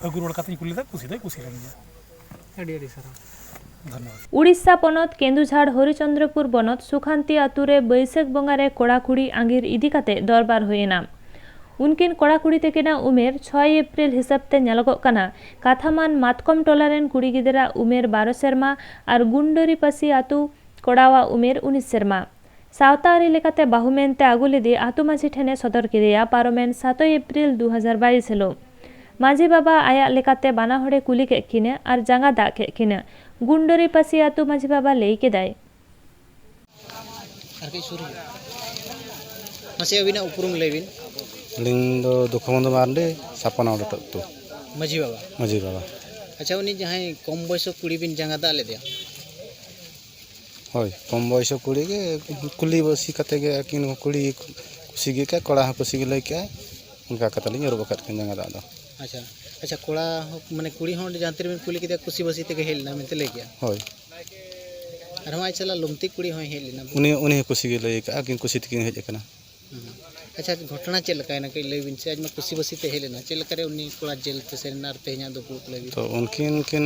ᱟᱹᱜᱩ ᱨᱩᱣᱟᱹᱲ ᱠᱟᱛᱮᱧ ᱠᱩᱞᱤ ᱞᱮᱫᱟ, ᱠᱩᱥᱤ ᱫᱚᱭ ᱠᱩᱥᱤ ᱞᱮᱱ ᱜᱮᱭᱟ᱾ ᱟᱹᱰᱤ ᱟᱹᱰᱤ ᱥᱟᱨᱦᱟᱣ᱾ ᱫᱷᱚᱱᱭᱚᱵᱟᱫᱽ᱾ ᱩᱲᱤᱥᱥᱟ ᱯᱚᱱᱚᱛ ᱠᱮᱱᱫᱩᱡᱷᱟᱲ ᱦᱚᱨᱤᱪᱚᱱᱫᱨᱚᱯᱩᱨ ᱵᱚᱱᱚᱛ ᱥᱩᱠᱷᱟᱱᱛᱤ ᱟᱹᱛᱩ ᱨᱮ ᱵᱟᱹᱭᱥᱟᱹᱠᱷ ᱵᱚᱸᱜᱟ ᱨᱮ ᱠᱚᱲᱟ ᱠᱩᱲᱤ ᱟᱸᱜᱤᱨ ᱤᱫᱤ ᱠᱟᱛᱮ ᱫᱚᱨᱵᱟᱨ ᱦᱩᱭ ᱮᱱᱟ᱾ ᱩᱱᱠᱤᱱ ᱠᱚᱲᱟ ᱠᱩᱲᱤ ᱛᱟᱹᱠᱤᱱᱟᱜ ᱩᱢᱮᱨ ᱪᱷᱚᱭ ᱮᱯᱨᱤᱞ ᱦᱤᱥᱟᱹᱵ ᱛᱮ ᱧᱮᱞᱚᱜᱚᱜ ᱠᱟᱱᱟ᱾ ᱠᱟᱛᱷᱟᱢᱟᱱ ᱢᱟᱛᱠᱚᱢ ᱴᱚᱞᱟ ᱨᱮᱱ ᱠᱩᱲᱤ ᱜᱤᱫᱽᱨᱟᱹ ᱩᱢᱮᱨ ᱵᱟᱨᱚ ᱥᱮᱨᱢᱟ ᱟᱨ ᱜᱩᱱᱰᱟᱹᱨᱤᱯᱟᱹᱥᱤ ᱟᱹᱛᱩ ᱠᱚᱲᱟᱣᱟᱜ ᱩᱢᱮᱨ ᱩᱱᱤᱥ ᱥᱮᱨᱢᱟ᱾ ᱥᱟᱶᱛᱟ ᱟᱹᱨᱤ ᱞᱮᱠᱟᱛᱮ ᱵᱟᱹᱦᱩ ᱢᱮᱱᱛᱮ ᱟᱹᱜᱩ ᱞᱮᱫᱮ ᱟᱹᱛᱩ ᱢᱟᱹᱡᱷᱤ ᱴᱷᱮᱱᱮ ᱥᱚᱫᱚᱨ ᱠᱮᱫᱮᱭᱟ ᱯᱟᱨᱚᱢᱮᱱ ᱥᱟᱛᱳᱭ ᱮᱯᱨᱤᱞ ᱫᱩ ᱦᱟᱡᱟᱨ ᱵᱟᱭᱤᱥ ᱦᱤᱞᱳᱜ᱾ ᱢᱟᱹᱡᱷᱤ ᱵᱟᱵᱟ ᱟᱭᱟᱜ ᱞᱮᱠᱟᱛᱮ ᱵᱟᱱᱟ ᱦᱚᱲᱮ ᱠᱩᱞᱤ ᱠᱮᱫ ᱠᱤᱱᱟ ᱟᱨ ᱡᱟᱸᱜᱟ ᱫᱟᱜ ᱠᱮᱫ ᱠᱤᱱᱟ᱾ ᱜᱩᱱᱰᱟᱹᱨᱤᱯᱟᱹᱥᱤ ᱟᱹᱛᱩ ᱢᱟᱹᱡᱷᱤ ᱵᱟᱵᱟ ᱞᱟᱹᱭ ᱠᱮᱫᱟᱭ᱾ ᱟᱨ ᱠᱟᱹᱡ ᱥᱩᱨ ᱦᱤᱡᱩᱜ᱾ ᱢᱟᱥᱮ ᱟᱹᱵᱤᱱᱟᱜ ᱩᱯᱨᱩᱢ ᱞᱟᱹᱭ ᱵᱤᱱ᱾ ᱟᱹᱞᱤᱧ ᱫᱚ ᱫᱩᱠᱷᱩ ᱵᱚᱱᱫᱷᱩ ᱢᱟᱨᱰᱤ, ᱥᱟᱯᱟᱱᱟ ᱚᱰᱚᱴ ᱟᱹᱛᱩ᱾ ᱢᱟᱹᱡᱷᱤ ᱵᱟᱵᱟ? ᱢᱟᱹᱡᱷᱤ ᱵᱟᱵᱟ᱾ ᱟᱪᱪᱷᱟ, ᱩᱱᱤ ᱡᱟᱦᱟᱸᱭ ᱠᱚᱢ ᱵᱚᱭᱚᱥ ᱠᱩᱲᱤ ᱵᱤᱱ ᱡᱟᱸᱜᱟ ᱫᱟᱜ ᱞᱮᱫᱮᱭᱟ? ᱦᱳᱭ, ᱠᱚᱢ ᱵᱚᱭᱚᱥ ᱠᱩᱲᱤ ᱜᱮ ᱠᱩᱞᱤ ᱵᱟᱹᱥᱤ ᱠᱟᱛᱮ ᱜᱮ, ᱟᱹᱠᱤᱱ ᱠᱩᱲᱤ ᱠᱩᱥᱤ ᱜᱮ ᱠᱮᱫ, ᱠᱚᱲᱟ ᱦᱚᱸ ᱠᱩᱥᱤ ᱜᱮ ᱞᱟᱹᱭ ᱠᱮᱫᱼᱟᱭ, ᱚᱱᱠᱟ ᱠᱟᱛᱮ ᱞᱤᱧ ᱟᱹᱨᱩᱵ ᱟᱠᱟᱫ ᱠᱤᱱᱟ ᱡᱟᱸᱜᱟ ᱫᱟᱜ ᱫᱚ᱾ ᱟᱪᱪᱷᱟ, ᱟᱪᱪᱷᱟ, ᱠᱚᱲᱟ ᱦᱚᱸ, ᱢᱟᱱᱮ, ᱠᱩᱲᱤ ᱦᱚᱸ ᱚᱸᱰᱮ ᱡᱟᱦᱟᱸ ᱛᱤ ᱨᱮᱵᱤᱱ ᱠᱩᱞᱤ ᱠᱮᱫᱮᱭᱟ, ᱠᱩᱥᱤ ᱵᱟᱹᱥᱤ ᱛᱮᱜᱮ ᱦᱮᱡ ᱞᱮᱱᱟ ᱢᱮᱱᱛᱮ ᱞᱟᱹᱭ ᱠᱮᱫᱼᱟ? ᱦᱳᱭ᱾ ᱟᱨᱦᱚᱸ ᱟᱡ ᱥᱟᱞᱟᱜ ᱞᱩᱢᱛᱤ ᱠᱩᱲᱤ ᱦᱚᱸᱭ ᱦᱮᱡ ᱞᱮᱱᱟ᱾ ᱩᱱᱤ, ᱩᱱᱤ ᱦᱚᱸ ᱠᱩᱥᱤ ᱜᱮ ᱞᱟᱹᱭ ᱟᱠᱟᱫᱼᱟ, ᱟᱹᱠᱤᱱ ᱠᱩᱥᱤ ᱛᱮᱠᱤᱱ ᱦᱮᱡ ᱟᱠᱟᱱᱟ᱾ ᱦᱩᱸ᱾ ᱟᱪᱪᱷᱟ, ᱜᱷᱚᱴᱚᱱᱟ ᱪᱮᱫ ᱞᱮᱠᱟᱭᱮᱱᱟ ᱠᱟᱹᱡ ᱞᱟᱹᱭ ᱵᱤᱱ ᱥᱮ, ᱟᱡ ᱢᱟ ᱠᱩᱥᱤ ᱵᱟᱹᱥᱤ ᱛᱮ ᱦᱮᱡ ᱞᱮᱱᱟ, ᱪᱮᱫ ᱞᱮᱠᱟᱨᱮ ᱩᱱᱤ ᱠᱚᱲᱟ ᱡᱮᱞ ᱛᱮ ᱥᱮᱱ ᱮᱱᱟ ᱟᱨ ᱛᱮᱦᱮᱧᱟᱜ ᱫᱩᱯᱲᱩᱵ ᱞᱟᱹᱭ ᱵᱤᱱ? ᱛᱚ ᱩᱱᱠᱤᱱ ᱠᱤᱱ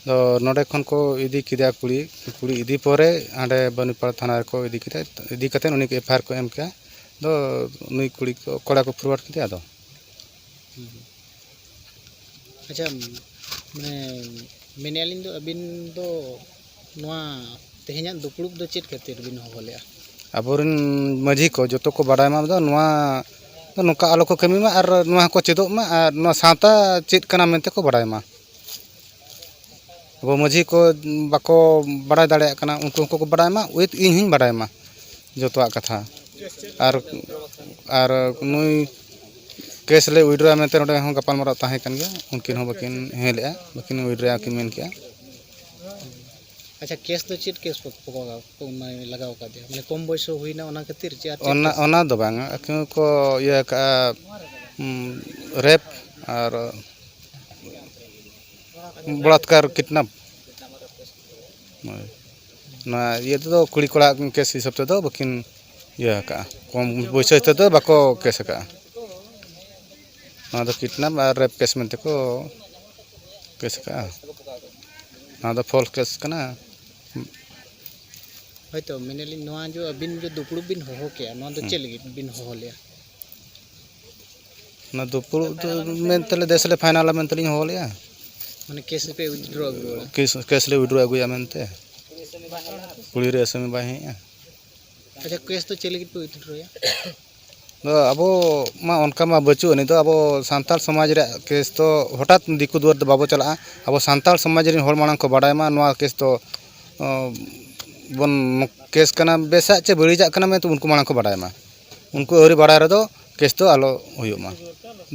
ᱫᱚ ᱱᱚᱰᱮ ᱠᱷᱚᱱ ᱠᱚ ᱤᱫᱤ ᱠᱮᱫᱮᱭᱟ ᱠᱩᱲᱤ, ᱠᱩᱲᱤ ᱤᱫᱤ ᱯᱚᱨᱮ ᱦᱟᱸᱰᱮ ᱵᱟᱹᱱᱤᱯᱟᱲᱟ ᱛᱷᱟᱱᱟ ᱨᱮᱠᱚ ᱤᱫᱤ ᱠᱮᱫᱟ, ᱤᱫᱤ ᱠᱟᱛᱮᱫ ᱩᱱᱤ ᱠᱚ ᱮᱯᱷ ᱟᱭ ᱟᱨ ᱠᱚ ᱮᱢ ᱠᱮᱫᱟ᱾ ᱫᱚ ᱱᱩᱭ ᱠᱩᱲᱤ ᱠᱚ, ᱠᱚᱲᱟ ᱠᱚ ᱯᱷᱚᱨᱣᱟᱨᱰ ᱠᱮᱫᱮᱭᱟ ᱟᱫᱚ᱾ ᱦᱩᱸ᱾ ᱟᱪᱪᱷᱟ, ᱢᱟᱱᱮ, ᱢᱮᱱᱮᱫᱼᱟ ᱞᱤᱧ ᱫᱚ ᱟᱹᱵᱤᱱ ᱫᱚ ᱱᱚᱣᱟ ᱛᱮᱦᱮᱧᱟᱜ ᱫᱩᱯᱲᱩᱵ ᱫᱚ ᱪᱮᱫ ᱠᱷᱟᱹᱛᱤᱨ ᱵᱤᱱ ᱦᱚᱦᱚ ᱞᱮᱫᱼᱟ? ᱟᱵᱚᱨᱮᱱ ᱢᱟᱹᱡᱷᱤ ᱠᱚ ᱡᱚᱛᱚ ᱠᱚ ᱵᱟᱰᱟᱭ ᱢᱟ ᱫᱚ ᱱᱚᱣᱟ ᱫᱚ ᱱᱚᱝᱠᱟ ᱟᱞᱚ ᱠᱚ ᱠᱟᱹᱢᱤ ᱢᱟ ᱟᱨ ᱱᱚᱣᱟ ᱦᱚᱸᱠᱚ ᱪᱮᱫᱚᱜ ᱢᱟ ᱟᱨ ᱱᱚᱣᱟ ᱥᱟᱶᱛᱟ ᱪᱮᱫ ᱠᱟᱱᱟ ᱢᱮᱱᱛᱮ ᱠᱚ ᱵᱟᱰᱟᱭ ᱢᱟ᱾ ᱟᱵᱚ ᱢᱟᱹᱡᱷᱤ ᱠᱚ ᱵᱟᱠᱚ ᱵᱟᱰᱟᱭ ᱫᱟᱲᱮᱭᱟᱜ ᱠᱟᱱᱟ, ᱩᱱᱠᱩ ᱦᱚᱸᱠᱚ ᱵᱟᱰᱟᱭ ᱢᱟ, ᱩᱭᱤᱛᱷ ᱤᱧ ᱦᱚᱸᱧ ᱵᱟᱰᱟᱭ ᱢᱟ ᱡᱚᱛᱚᱣᱟᱜ ᱠᱟᱛᱷᱟ᱾ ᱟᱨ ᱟᱨ ᱱᱩᱭ ᱠᱮᱥ ᱞᱮ ᱩᱭᱰᱨᱚᱭᱟ ᱢᱮᱱᱛᱮ ᱱᱚᱸᱰᱮ ᱦᱚᱸ ᱜᱟᱯᱟᱞᱢᱟᱨᱟᱣ ᱛᱟᱦᱮᱸ ᱠᱟᱱ ᱜᱮᱭᱟ᱾ ᱩᱱᱠᱤᱱ ᱦᱚᱸ ᱵᱟᱹᱠᱤᱱ ᱦᱮᱸ ᱞᱮᱜᱼᱟ, ᱵᱟᱹᱠᱤᱱ ᱩᱭᱰᱨᱚᱭᱟ ᱠᱤᱱ ᱢᱮᱱ ᱠᱮᱜᱼᱟ᱾ ᱟᱪᱪᱷᱟ, ᱠᱮᱥ ᱫᱚ ᱪᱮᱫ ᱠᱮᱥ ᱠᱚ ᱠᱚ ᱞᱟᱜᱟᱣ ᱠᱚ ᱢᱟᱱᱮ ᱞᱟᱜᱟᱣ ᱟᱠᱟᱫᱮᱭᱟ? ᱢᱟᱱᱮ ᱠᱚᱢ ᱵᱚᱭᱥᱚ ᱦᱩᱭᱱᱟ ᱚᱱᱟ ᱠᱷᱟᱹᱛᱤᱨ ᱪᱮ ᱟᱨ ᱪᱮᱫ ᱚᱱᱟ ᱠᱮᱥ? ᱚᱱᱟ ᱫᱚ ᱵᱟᱝᱟ, ᱟᱹᱠᱤᱱ ᱠᱚ ᱤᱭᱟᱹ ᱟᱠᱟᱫᱼᱟ, ᱨᱮᱯ ᱟᱨ ᱵᱚᱞᱟᱛᱠᱟᱨ, ᱠᱤᱰᱱᱟᱯ᱾ ᱦᱳᱭ᱾ ᱱᱚᱣᱟ ᱤᱭᱟᱹ ᱛᱮᱫᱚ ᱠᱩᱲᱤ ᱠᱚᱲᱟ ᱠᱮᱥ ᱦᱤᱥᱟᱹᱵ ᱛᱮᱫᱚ ᱵᱟᱹᱠᱤᱱ ᱤᱭᱟᱹ ᱟᱠᱟᱫᱼᱟ, ᱠᱚᱢ ᱵᱚᱭᱥᱟᱹ ᱛᱮᱫᱚ ᱵᱟᱠᱚ ᱠᱮᱥ ᱟᱠᱟᱫᱼᱟ᱾ ᱱᱚᱣᱟ ᱫᱚ ᱠᱤᱰᱱᱟᱯ ᱟᱨ ᱨᱮᱯ ᱠᱮᱥ ᱢᱮᱱᱛᱮ ᱠᱚ ᱠᱮᱥ ᱟᱠᱟᱫᱼᱟ᱾ ᱱᱚᱣᱟ ᱫᱚ ᱯᱷᱚᱞᱥ ᱠᱮᱥ ᱠᱟᱱᱟ᱾ ᱦᱳᱭᱛᱳ ᱢᱮᱱᱮᱫ ᱞᱤᱧ, ᱱᱚᱣᱟ ᱡᱮ ᱟᱹᱵᱤᱱ ᱡᱮ ᱫᱩᱯᱲᱩᱵ ᱵᱤᱱ ᱦᱚᱦᱚ ᱠᱮᱜᱼᱟ, ᱱᱚᱣᱟ ᱫᱚ ᱦᱩᱸ᱾ ᱪᱮᱫ ᱞᱟᱹᱜᱤᱫ ᱵᱤᱱ ᱦᱚᱦᱚ ᱞᱮᱜᱼᱟ? ᱚᱱᱟ ᱫᱩᱯᱲᱩᱵ ᱫᱚ ᱢᱮᱱᱛᱮ ᱞᱮ ᱫᱮᱥ ᱞᱮ ᱯᱷᱟᱭᱱᱟᱞᱟ ᱢᱮᱱᱛᱮ ᱞᱤᱧ ᱦᱚᱦᱚ ᱞᱮᱜᱼᱟ᱾ ᱢᱟᱱᱮ ᱠᱮᱥ ᱯᱮ ᱩᱭᱤᱛᱷᱰᱨᱚ ᱟᱹᱜᱩ ᱵᱟᱲᱟ? ᱠᱮᱥ ᱠᱮᱥ ᱞᱮ ᱩᱭᱤᱛᱷᱰᱨᱚ ᱟᱹᱜᱩᱭᱟ ᱢᱮᱱᱛᱮ᱾ ᱠᱩᱲᱤ ᱨᱮ ᱟᱹᱥᱟᱹᱢᱤ ᱵᱟᱭ ᱦᱮᱡᱼᱟ᱾ ᱟᱪᱪᱷᱟ, ᱠᱮᱥ ᱫᱚ ᱪᱮᱫ ᱞᱟᱹᱜᱤᱫ ᱯᱮ ᱩᱭᱤᱛᱷᱰᱨᱚᱭᱟ? ᱟᱫᱚ ᱟᱵᱚ ᱢᱟ ᱚᱱᱠᱟ ᱢᱟ ᱵᱟᱹᱪᱩᱜ ᱟᱹᱱᱤᱡ ᱫᱚ, ᱟᱵᱚ ᱥᱟᱱᱛᱟᱲ ᱥᱚᱢᱟᱡᱽ ᱨᱮᱭᱟᱜ ᱠᱮᱥ ᱫᱚ ᱦᱚᱴᱟᱛ ᱫᱤᱠᱩ ᱫᱩᱣᱟᱹᱨ ᱫᱚ ᱵᱟᱵᱚ ᱪᱟᱞᱟᱜᱼᱟ᱾ ᱟᱵᱚ ᱥᱟᱱᱛᱟᱲ ᱥᱚᱢᱟᱡᱽ ᱨᱮᱱ ᱦᱚᱲ ᱢᱟᱲᱟᱝ ᱠᱚ ᱵᱟᱰᱟᱭ ᱢᱟ ᱱᱚᱣᱟ ᱠᱮᱥ ᱫᱚ, ᱚ, ᱵᱚᱱ ᱠᱮᱥ ᱠᱟᱱᱟ, ᱵᱮᱥᱟᱜ ᱪᱮ ᱵᱟᱹᱲᱤᱡᱟᱜ ᱠᱟᱱᱟ ᱢᱮᱱᱛᱮ ᱩᱱᱠᱩ ᱢᱟᱲᱟᱝ ᱠᱚ ᱵᱟᱰᱟᱭ ᱢᱟ᱾ ᱩᱱᱠᱩ ᱟᱹᱣᱨᱤ ᱵᱟᱲᱟᱭ ᱨᱮᱫᱚ ᱠᱮᱥ ᱫᱚ ᱟᱞᱚ ᱦᱩᱭᱩᱜ ᱢᱟ,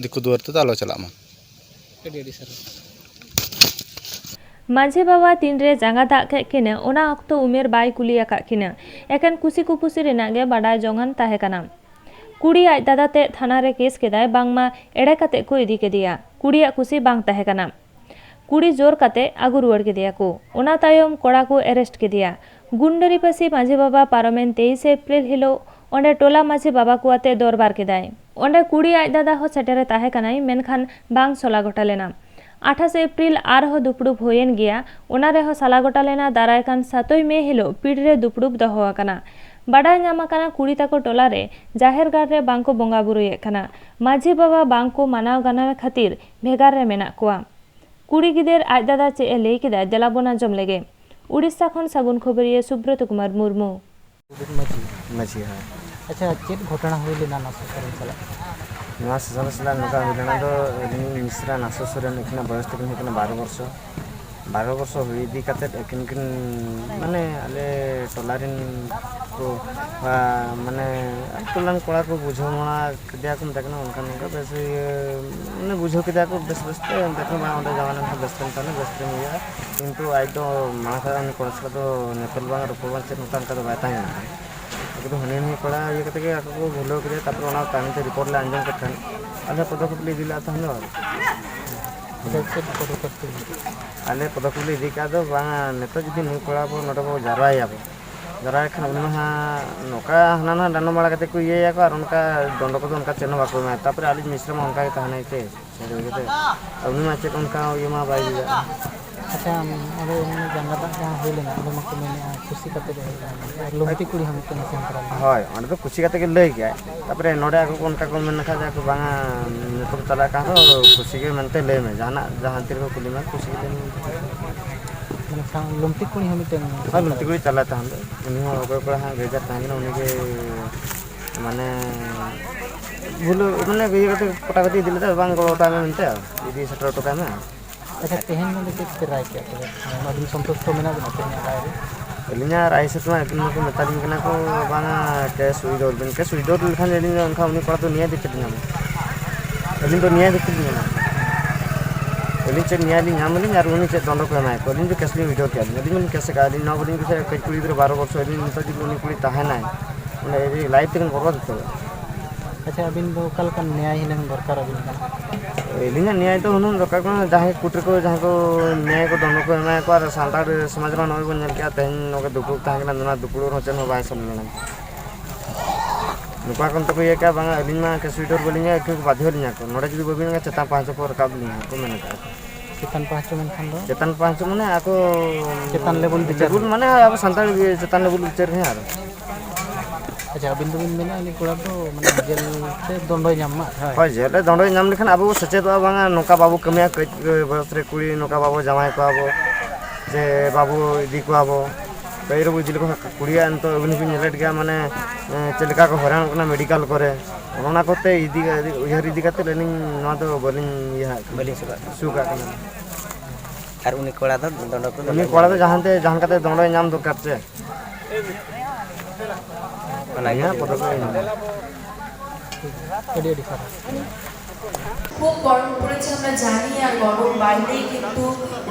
ᱫᱤᱠᱩ ᱫᱩᱣᱟᱹᱨ ᱛᱮᱫᱚ ᱟᱞᱚ ᱪᱟᱞᱟᱜ ᱢᱟ᱾ ᱟᱹᱰᱤ ᱟᱹᱰᱤ ᱥᱟᱨᱦᱟᱣ᱾ ᱢᱟᱹᱡᱷᱤ ᱵᱟᱵᱟ ᱛᱤᱱᱨᱮ ᱡᱟᱸᱜᱟ ᱫᱟᱜ ᱠᱮᱫ ᱠᱤᱱᱟᱹ, ᱚᱱᱟ ᱚᱠᱛᱚ ᱩᱢᱮᱨ ᱵᱟᱭ ᱠᱩᱞᱤ ᱟᱠᱟᱫ ᱠᱤᱱᱟᱹ᱾ ᱮᱠᱮᱱ ᱠᱩᱥᱤ ᱠᱩᱯᱩᱥᱤ ᱨᱮᱱᱟᱜ ᱜᱮ ᱵᱟᱰᱟᱭ ᱡᱚᱝᱟᱱ ᱛᱟᱦᱮᱸ ᱠᱟᱱᱟ᱾ ᱠᱩᱲᱤ ᱟᱡ ᱫᱟᱫᱟ ᱛᱮ ᱛᱷᱟᱱᱟ ᱨᱮ ᱠᱮᱥ ᱠᱮᱫᱟᱭ, ᱵᱟᱝᱢᱟ ᱮᱲᱮ ᱠᱟᱛᱮ ᱠᱚ ᱤᱫᱤ ᱠᱮᱫᱮᱭᱟ᱾ ᱠᱩᱲᱤᱭᱟᱜ ᱠᱩᱥᱤ ᱵᱟᱝ ᱛᱟᱦᱮᱸ ᱠᱟᱱᱟ᱾ ᱠᱩᱲᱤ ᱡᱳᱨ ᱠᱟᱛᱮ ᱟᱹᱜᱩ ᱨᱩᱣᱟᱹᱲ ᱠᱮᱫᱮᱭᱟ ᱠᱚ᱾ ᱚᱱᱟ ᱛᱟᱭᱚᱢ ᱠᱚᱲᱟ ᱠᱚ ᱮᱨᱮᱥᱴ ᱠᱮᱫᱮᱭᱟ᱾ ᱜᱩᱱᱰᱟᱹᱨᱤᱯᱟᱹᱥᱤ ᱢᱟᱹᱡᱷᱤ ᱵᱟᱵᱟ ᱯᱟᱨᱚᱢᱮᱱ ᱛᱮᱭᱤᱥᱮ ᱮᱯᱨᱤᱞ ᱦᱤᱞᱳᱜ ᱚᱸᱰᱮ ᱴᱚᱞᱟ ᱢᱟᱹᱡᱷᱤ ᱵᱟᱵᱟ ᱠᱚ ᱟᱛᱮ ᱫᱚᱨᱵᱟᱨ ᱠᱮᱫᱟᱭ᱾ ᱚᱸᱰᱮ ᱠᱩᱲᱤ ᱟᱡ ᱫᱟᱫᱟ ᱦᱚᱸ ᱥᱮᱴᱮᱨᱮ ᱛᱟᱦᱮᱸ ᱠᱟᱱᱟᱭ, ᱢᱮᱱᱠᱷᱟᱱ ᱵᱟᱝ ᱥᱚᱞᱟ ᱜᱚᱴᱟ ᱞᱮᱱᱟ᱾ ᱟᱴᱷᱟᱥᱮ ᱮᱯᱨᱤᱞ ᱟᱨᱦᱚᱸ ᱫᱩᱯᱲᱩᱵ ᱦᱩᱭᱮᱱ ᱜᱮᱭᱟ᱾ ᱚᱱᱟ ᱨᱮᱦᱚᱸ ᱥᱟᱞᱟ ᱜᱚᱴᱟ ᱞᱮᱱᱟ᱾ ᱫᱟᱨᱟᱭ ᱠᱟᱱ ᱥᱟᱛᱳᱭ ᱢᱮ ᱦᱤᱞᱳᱜ ᱯᱤᱲ ᱨᱮ ᱫᱩᱯᱲᱩᱵ ᱫᱚᱦᱚ ᱟᱠᱟᱱᱟ᱾ ᱵᱟᱰᱟᱭ ᱧᱟᱢ ᱟᱠᱟᱱᱟ, ᱠᱩᱲᱤ ᱛᱟᱠᱚ ᱴᱚᱞᱟ ᱨᱮ ᱡᱟᱦᱮᱨ ᱜᱟᱲ ᱨᱮ ᱵᱟᱝ ᱠᱚ ᱵᱚᱸᱜᱟ ᱵᱩᱨᱩᱭᱮᱫ ᱠᱟᱱᱟ᱾ ᱢᱟᱹᱡᱷᱤ ᱵᱟᱵᱟ ᱵᱟᱝ ᱠᱚ ᱢᱟᱱᱟᱣ ᱜᱟᱱᱟᱣ ᱠᱷᱟᱹᱛᱤᱨ ᱵᱷᱮᱜᱟᱨ ᱨᱮ ᱢᱮᱱᱟᱜ ᱠᱚᱣᱟ᱾ ᱠᱩᱲᱤ ᱜᱤᱫᱟᱹᱨ ᱟᱡ ᱫᱟᱫᱟ ᱪᱮᱫ ᱮ ᱞᱟᱹᱭ ᱠᱮᱫᱟ, ᱫᱮᱞᱟ ᱵᱚᱱ ᱟᱸᱡᱚᱢ ᱞᱮᱜᱮ᱾ ᱩᱲᱤᱥᱥᱟ ᱠᱷᱚᱱ ᱥᱟᱹᱜᱩᱱ ᱠᱷᱚᱵᱚᱨᱤᱭᱟᱹ ᱥᱩᱵᱨᱚᱛ ᱠᱩᱢᱟᱨ ᱢᱩᱨᱢᱩ᱾ ᱢᱟᱹᱡᱷᱤ᱾ ᱢᱟᱹᱡᱷᱤ, ᱦᱳᱭ᱾ ᱟᱪᱪᱷᱟ, ᱪᱮᱫ ᱜᱷᱚᱴᱚᱱᱟ ᱦᱩᱭ ᱞᱮᱱᱟ ᱱᱚᱣᱟ ᱥᱚᱥᱚᱨᱚᱱ ᱥᱟᱞᱟᱜ? ᱱᱚᱣᱟ ᱥᱚᱥᱚᱨᱚᱱ ᱥᱟᱞᱟᱜ ᱱᱚᱝᱠᱟ ᱦᱩᱭ ᱞᱮᱱᱟ ᱫᱚ, ᱟᱹᱞᱤᱧ ᱢᱤᱥᱨᱟ ᱱᱟᱥᱚ ᱥᱚᱨᱮᱱ, ᱩᱱᱠᱤᱱᱟᱜ ᱵᱚᱭᱚᱥ ᱛᱟᱹᱠᱤᱱ ᱦᱩᱭᱩᱜ ᱠᱟᱱᱟ ᱵᱟᱨᱚ ᱵᱚᱨᱥᱚ᱾ ᱵᱟᱨᱚ ᱵᱚᱨᱥᱚ ᱦᱩᱭ ᱤᱫᱤ ᱠᱟᱛᱮᱫ ᱟᱹᱠᱤᱱ ᱠᱤᱱ, ᱢᱟᱱᱮ, ᱟᱞᱮ ᱴᱚᱞᱟ ᱨᱮᱱ ᱠᱚ, ᱟ, ᱢᱟᱱᱮ, ᱟᱛᱳ ᱨᱮᱱ ᱠᱚᱲᱟ ᱠᱚ ᱵᱩᱡᱷᱟᱹᱣ ᱢᱟᱱᱟ ᱠᱮᱫᱮᱭᱟ ᱠᱚ, ᱢᱮᱛᱟᱭ ᱠᱟᱱᱟ ᱚᱱᱠᱟ ᱱᱚᱝᱠᱟ, ᱵᱮᱥ, ᱤᱭᱟᱹ, ᱢᱟᱱᱮ, ᱵᱩᱡᱷᱟᱹᱣ ᱠᱮᱫᱮᱭᱟ ᱠᱚ ᱵᱮᱥ ᱵᱮᱥ ᱛᱮ, ᱢᱮᱛᱟᱭ ᱠᱟᱱᱟ, "ᱵᱟᱝ, ᱚᱸᱰᱮ ᱡᱟᱶᱟᱭ ᱞᱮᱱᱠᱷᱟᱱ ᱵᱮᱥ ᱛᱮᱢ ᱛᱟᱦᱮᱱᱟ, ᱵᱮᱥ ᱛᱮᱢ ᱤᱭᱟᱹᱜᱼᱟ", ᱠᱤᱱᱛᱩ ᱟᱡ ᱫᱚ ᱢᱟᱲᱟᱝ ᱥᱮᱫ ᱩᱱᱤ ᱠᱚᱲᱟ ᱥᱟᱞᱟᱜ ᱫᱚ ᱧᱮᱯᱮᱞ ᱵᱟᱝ, ᱨᱚᱯᱚᱲ ᱵᱟᱝ, ᱪᱮᱫ ᱦᱚᱸ ᱚᱱᱠᱟ ᱫᱚ ᱵᱟᱭ ᱛᱟᱦᱮᱸ ᱠᱟᱱᱟ᱾ ᱟᱫᱚ ᱦᱟᱹᱱᱤ ᱱᱟᱹᱭ ᱠᱚᱲᱟ ᱤᱭᱟᱹ ᱠᱟᱛᱮ ᱜᱮ ᱟᱠᱚ ᱠᱚ ᱵᱷᱩᱞᱟᱹᱣ ᱠᱮᱫᱮᱭᱟ᱾ ᱛᱟᱨᱯᱚᱨᱮ ᱚᱱᱟ ᱛᱟᱭᱚᱢ ᱛᱮ ᱨᱤᱯᱳᱨᱴ ᱞᱮ ᱟᱸᱡᱚᱢ ᱠᱮᱫ ᱠᱷᱟᱱ, ᱟᱞᱮ ᱯᱚᱫᱚᱠᱷᱮᱯ ᱞᱮ ᱤᱫᱤ ᱞᱮᱫᱼᱟ ᱛᱟᱦᱮᱸ ᱫᱚ᱾ ᱟᱫᱚ ᱪᱮᱫ ᱯᱚᱫᱚᱠᱷᱮᱯ ᱯᱮ ᱤᱫᱤ ᱠᱮᱫᱟ? ᱟᱞᱮ ᱯᱚᱫᱚᱠᱷᱮᱯ ᱞᱮ ᱤᱫᱤ ᱠᱮᱫᱼᱟ ᱫᱚ, ᱵᱟᱝᱟ, ᱱᱤᱛᱚᱜ ᱡᱩᱫᱤ ᱱᱩᱭ ᱠᱚᱲᱟ ᱵᱚ ᱱᱚᱰᱮ ᱵᱚ ᱡᱟᱣᱨᱟᱭᱮᱭᱟ ᱵᱚ, ᱡᱟᱣᱨᱟᱭ ᱠᱷᱟᱱ ᱩᱱᱤ ᱢᱟ ᱦᱟᱸᱜ ᱱᱚᱝᱠᱟ ᱦᱟᱱᱟ ᱱᱟᱣᱟ ᱰᱟᱸᱰᱚᱢ ᱵᱟᱲᱟ ᱠᱟᱛᱮ ᱠᱚ ᱤᱭᱟᱹᱭᱟᱠᱚ, ᱟᱨ ᱚᱱᱠᱟ ᱫᱚᱱᱰᱚ ᱠᱚᱫᱚ ᱚᱱᱠᱟ ᱪᱮᱫ ᱦᱚᱸ ᱵᱟᱠᱚ ᱮᱢᱟᱭᱟ᱾ ᱛᱟᱨᱯᱚᱨᱮ ᱟᱞᱮ ᱢᱤᱥᱨᱟ ᱢᱟ ᱚᱱᱠᱟ ᱜᱮ ᱛᱟᱦᱮᱱᱟᱭ ᱥᱮ᱾ ᱟᱨ ᱩᱱᱤ ᱢᱟ ᱪᱮᱫ ᱚᱱᱠᱟ ᱤᱭᱟᱹ ᱢᱟ ᱵᱟᱭ ᱤᱫᱤᱭᱟ᱾ ᱟᱪᱪᱷᱟ, ᱚᱸᱰᱮ ᱢᱟᱱᱮ ᱡᱟᱸᱜᱟ ᱫᱟᱜ ᱡᱟᱦᱟᱸ ᱦᱩᱭ ᱞᱮᱱᱟ, ᱚᱸᱰᱮ ᱢᱟᱠᱚ ᱢᱮᱱᱮᱫᱼᱟ ᱠᱩᱥᱤ ᱠᱟᱛᱮ ᱜᱮ ᱦᱮᱡ ᱞᱮᱱᱟ, ᱟᱨ ᱞᱩᱢᱛᱤ ᱠᱩᱲᱤ ᱦᱚᱸ ᱢᱤᱫᱴᱮᱱ ᱥᱮᱱ ᱛᱚᱨᱟ ᱞᱮᱱᱟ᱾ ᱦᱳᱭ, ᱚᱸᱰᱮ ᱫᱚ ᱠᱩᱥᱤ ᱠᱟᱛᱮ ᱜᱮ ᱞᱟᱹᱭ ᱠᱮᱜᱼᱟᱭ᱾ ᱛᱟᱨᱯᱚᱨᱮ ᱱᱚᱰᱮ ᱟᱠᱚ ᱠᱚ ᱚᱱᱠᱟ ᱠᱚ ᱢᱮᱱ ᱞᱮᱠᱷᱟᱡ ᱫᱚ ᱟᱠᱚ, "ᱵᱟᱝᱟ, ᱱᱤᱛᱚᱜ ᱪᱟᱞᱟᱜ ᱠᱟᱱ ᱨᱮᱦᱚᱸ ᱠᱩᱥᱤ ᱜᱮ ᱢᱮᱱᱛᱮ ᱞᱟᱹᱭ ᱢᱮ, ᱡᱟᱦᱟᱱᱟᱜ ᱡᱟᱦᱟᱸ ᱛᱤ ᱨᱮᱠᱚ ᱠᱩᱞᱤ ᱢᱮ, ᱠᱩᱥᱤ ᱜᱮ ᱞᱟᱹᱭ ᱢᱮ᱾" ᱢᱟᱱᱮ ᱥᱟᱶ ᱞᱩᱢᱛᱤ ᱠᱩᱲᱤ ᱦᱚᱸ ᱢᱤᱫᱴᱮᱱ ᱦᱳᱭ, ᱥᱮᱱ ᱞᱩᱢᱛᱤ ᱛᱚᱨᱟ ᱠᱩᱲᱤ ᱪᱟᱞᱟᱜ ᱛᱟᱦᱮᱱ ᱫᱚ, ᱩᱱᱤ ᱦᱚᱸ ᱚᱠᱚᱭ ᱠᱚᱲᱟ ᱦᱟᱸᱜ ᱜᱟᱹᱭ ᱡᱟᱦᱟᱸ ᱛᱟᱦᱮᱸ ᱠᱟᱱᱟ, ᱩᱱᱤ ᱜᱮ ᱢᱟᱱᱮ ᱵᱷᱩᱞ, ᱢᱟᱱᱮ ᱤᱭᱟᱹ ᱠᱟᱛᱮ ᱯᱚᱴᱟ ᱠᱟᱛᱮ ᱤᱫᱤ ᱞᱮᱫᱟ, "ᱵᱟᱝ, ᱜᱚᱲᱚ ᱦᱚᱴᱚ ᱟᱭ ᱢᱮ ᱢᱮᱱᱛᱮ, ᱤᱫᱤ ᱥᱮᱴᱮᱨ ᱦᱚᱴᱚ ᱠᱟᱭ ᱢᱮ᱾" ᱟᱪᱪᱷᱟ, ᱛᱮᱦᱮᱧ ᱱᱚᱰᱮ ᱪᱮᱫ ᱯᱮ ᱨᱟᱭ ᱠᱮᱫᱼᱟ ᱛᱚᱵᱮ? ᱟᱹᱵᱤᱱ ᱥᱚᱱᱛᱩᱥᱴᱚ ᱢᱮᱱᱟᱜ ᱵᱤᱱᱟ ᱛᱮᱦᱮᱧᱟᱜ ᱨᱟᱭ ᱨᱮ? ᱟᱹᱞᱤᱧᱟᱜ ᱨᱟᱭ ᱦᱤᱥᱟᱹᱵ ᱢᱟ ᱟᱹᱠᱤᱱ ᱢᱟᱠᱚ ᱢᱮᱛᱟ ᱞᱤᱧ ᱠᱟᱱᱟ ᱠᱚ, "ᱵᱟᱝᱟ, ᱠᱮᱥ ᱩᱭᱤᱫᱷᱨᱚ ᱵᱤᱱ, ᱠᱮᱥ ᱩᱭᱤᱫᱷᱨᱚ ᱞᱮᱠᱷᱟᱱ ᱟᱹᱞᱤᱧ ᱫᱚ ᱮᱱᱠᱷᱟᱱ ᱩᱱᱤ ᱠᱚᱲᱟ ᱫᱚ ᱱᱤᱭᱟᱹ ᱫᱤᱠᱠᱟᱛ ᱧᱟᱢᱟ, ᱟᱹᱞᱤᱧ ᱫᱚ ᱱᱤᱭᱟᱹ ᱫᱤᱠᱠᱟᱛ ᱞᱤᱧ ᱧᱟᱢᱟ, ᱟᱹᱞᱤᱧ ᱪᱮᱫ ᱱᱤᱭᱟᱹ ᱞᱤᱧ ᱧᱟᱢ ᱟᱹᱞᱤᱧ ᱟᱨ ᱩᱱᱤ ᱪᱮᱫ ᱫᱚᱱᱰᱚ ᱠᱚ ᱮᱢᱟᱭᱟ ᱠᱚ, ᱟᱹᱞᱤᱧ ᱫᱚ ᱠᱮᱥ ᱞᱤᱧ ᱩᱭᱤᱫᱷᱨᱚ ᱠᱮᱜᱼᱟ, ᱟᱹᱞᱤᱧ ᱫᱚ ᱠᱮᱥ ᱟᱠᱟᱫᱼᱟ ᱞᱤᱧ, ᱱᱚᱣᱟ ᱵᱟᱹᱞᱤᱧ ᱵᱩᱡᱷᱟᱹᱣᱟ, ᱠᱟᱹᱡ ᱠᱩᱲᱤ ᱜᱤᱫᱽᱨᱟᱹ ᱵᱟᱨᱚ ᱵᱚᱪᱷᱚᱨ, ᱟᱹᱞᱤᱧ ᱱᱤᱛᱚᱜ ᱡᱩᱫᱤ ᱩᱱᱤ ᱠᱩᱲᱤ ᱛᱟᱦᱮᱱᱟᱭ, ᱢᱟᱱᱮ ᱞᱟᱭᱤᱯᱷ ᱛᱟᱹᱠᱤᱱ ᱵᱚᱨᱵᱟᱫ ᱩᱛᱟᱹᱨᱚᱜᱼᱟ᱾" ᱟᱪᱪᱷᱟ, ᱟᱹᱵᱤᱱ ᱫᱚ ᱚᱠᱟ ᱞᱮᱠᱟᱱ ᱱᱮᱭᱟᱭ ᱦᱩᱱᱟᱹᱝ ᱫᱚᱨᱠᱟᱨ ᱟᱹᱵᱤᱱ ᱠᱟᱱᱟ? ᱟᱹᱞᱤᱧᱟᱜ ᱱᱮᱭᱟᱭ ᱫᱚ ᱦᱩᱱᱟᱹᱝ ᱫᱚᱨᱠᱟᱨ ᱠᱟᱱᱟ, ᱡᱟᱦᱟᱸᱭ ᱠᱳᱨᱴ ᱨᱮᱠᱚ ᱡᱟᱦᱟᱸᱭ ᱠᱚ ᱱᱮᱭᱟᱭ ᱠᱚ ᱫᱚᱱᱰᱚ ᱠᱚ ᱮᱢᱟᱭᱟᱠᱚ, ᱟᱨ ᱥᱟᱱᱛᱟᱲ ᱥᱚᱢᱟᱡᱽ ᱨᱮ ᱱᱚᱜᱼᱚᱭ ᱵᱚᱱ ᱧᱮᱞ ᱠᱮᱜᱼᱟ, ᱛᱮᱦᱮᱧ ᱱᱚᱰᱮ ᱫᱩᱯᱲᱩᱵ ᱛᱟᱦᱮᱸ ᱠᱟᱱᱟ, ᱱᱚᱣᱟ ᱫᱩᱯᱲᱩᱵ ᱨᱮᱦᱚᱸ ᱪᱮᱫ ᱦᱚᱸ ᱵᱟᱭ ᱥᱟᱵ ᱞᱮᱱᱟ᱾ ᱱᱚᱝᱠᱟ ᱠᱚ ᱱᱤᱛᱚᱜ ᱠᱚ ᱤᱭᱟᱹ ᱠᱮᱜᱼᱟ, ᱵᱟᱝᱟ ᱟᱹᱞᱤᱧ ᱢᱟ ᱠᱮᱥ ᱩᱭᱤᱫᱷᱨᱚ ᱵᱟᱹᱞᱤᱧ ᱤᱭᱟᱹ, ᱮᱠᱴᱩ ᱠᱚ ᱵᱟᱫᱷᱭᱚ ᱞᱤᱧᱟ ᱠᱚ, ᱱᱚᱰᱮ ᱡᱩᱫᱤ ᱵᱟᱹᱵᱤᱱ ᱮᱢᱟ, ᱪᱮᱛᱟᱱ ᱯᱟᱸᱪ ᱠᱚ ᱨᱟᱠᱟᱵ ᱞᱤᱧᱟ ᱠᱚ ᱢᱮᱱ ᱠᱟᱜᱼᱟ ᱠᱚ᱾ ᱪᱮᱛᱟᱱ ᱯᱟᱸᱪ ᱢᱮᱱᱠᱷᱟᱱ ᱫᱚ? ᱪᱮᱛᱟᱱ ᱯᱟᱸᱪ ᱢᱟᱱᱮ ᱟᱠᱚ ᱪᱮᱛᱟᱱ ᱞᱮᱵᱮᱞ ᱵᱤᱪᱟᱹᱨ ᱞᱮᱵᱮᱞ ᱦᱩᱭᱩᱜᱼᱟ᱾ ᱢᱟᱱᱮ ᱟᱵᱚ ᱥᱟᱱᱛᱟᱲ ᱜᱮ ᱪᱮᱛᱟᱱ ᱞᱮᱵᱮᱞ ᱵᱤᱪᱟᱹᱨ ᱦᱮᱸ ᱟᱨ᱾ ᱟᱪᱪᱷᱟ, ᱟᱹᱵᱤᱱ ᱫᱚᱵᱤᱱ ᱢᱮᱱᱟ ᱩᱱᱤ ᱠᱚᱲᱟ ᱫᱚ ᱢᱟᱱᱮ ᱡᱮᱞ ᱛᱮ ᱫᱚᱱᱰᱚᱭ ᱧᱟᱢ ᱢᱟ? ᱦᱳᱭ᱾ ᱦᱳᱭ, ᱡᱮᱞ ᱨᱮ ᱫᱚᱱᱰᱚᱭ ᱧᱟᱢ ᱞᱮᱠᱷᱟᱱ ᱟᱵᱚ ᱵᱚ ᱥᱮᱪᱮᱫᱚᱜᱼᱟ, ᱵᱟᱝᱟ ᱱᱚᱝᱠᱟ ᱵᱟᱵᱚ ᱠᱟᱹᱢᱤᱭᱟ, ᱠᱟᱹᱡ ᱵᱚᱭᱚᱥ ᱨᱮ ᱠᱩᱲᱤ ᱱᱚᱝᱠᱟ ᱵᱟᱵᱚ ᱡᱟᱶᱟᱭ ᱠᱚᱣᱟ ᱵᱚ, ᱡᱮ ᱵᱟᱵᱚ ᱤᱫᱤ ᱠᱚᱣᱟ ᱵᱚ, ᱠᱟᱹᱡ ᱨᱮᱵᱚ ᱤᱫᱤ ᱞᱮᱠᱚ ᱠᱷᱟᱱ ᱠᱩᱲᱤᱭᱟᱜ ᱱᱤᱛᱚᱜ ᱟᱹᱵᱤᱱ ᱦᱚᱸᱵᱤᱱ ᱧᱮᱞᱮᱫ ᱜᱮᱭᱟ, ᱢᱟᱱᱮ, ᱮᱸ, ᱪᱮᱫ ᱞᱮᱠᱟ ᱠᱚ ᱦᱚᱭᱨᱟᱱᱚᱜ ᱠᱟᱱᱟ ᱢᱮᱰᱤᱠᱮᱞ ᱠᱚᱨᱮ, ᱚᱱᱟ ᱠᱚᱛᱮ ᱤᱫᱤ, ᱩᱭᱦᱟᱹᱨ ᱤᱫᱤ ᱠᱟᱛᱮᱫ ᱟᱹᱞᱤᱧ ᱱᱚᱣᱟ ᱫᱚ ᱵᱟᱹᱞᱤᱧ ᱤᱭᱟᱹ ᱦᱟᱜ ᱠᱟᱱᱟ᱾ ᱵᱟᱹᱞᱤᱧ ᱥᱩᱨᱟᱜ ᱠᱟᱱᱟ᱾ ᱥᱩᱨ ᱠᱟᱜ ᱠᱟᱱᱟ᱾ ᱟᱨ ᱩᱱᱤ ᱠᱚᱲᱟ ᱫᱚ ᱫᱚᱱᱰᱚ ᱠᱚ ᱩᱱᱤ ᱫᱚᱢᱮ ᱠᱚᱲᱟ ᱫᱚ ᱧᱟᱢ ᱡᱟᱦᱟᱸ ᱛᱮ, ᱡᱟᱦᱟᱸ ᱠᱟᱛᱮ ᱫᱚᱱᱰᱚᱭ ᱧᱟᱢ ᱫᱚᱨᱠᱟᱨ ᱪᱮ᱾ ᱚᱱᱟᱜᱮ ᱯᱚᱫᱚᱠᱷᱮᱯ ᱮᱢ᱾ ᱟᱹᱰᱤ ᱟᱹᱰᱤ ᱥᱟᱨᱦᱟᱣ᱾ খুব গরম পড়েছে আমরা জানি, আর গরম বাড়লেই কিন্তু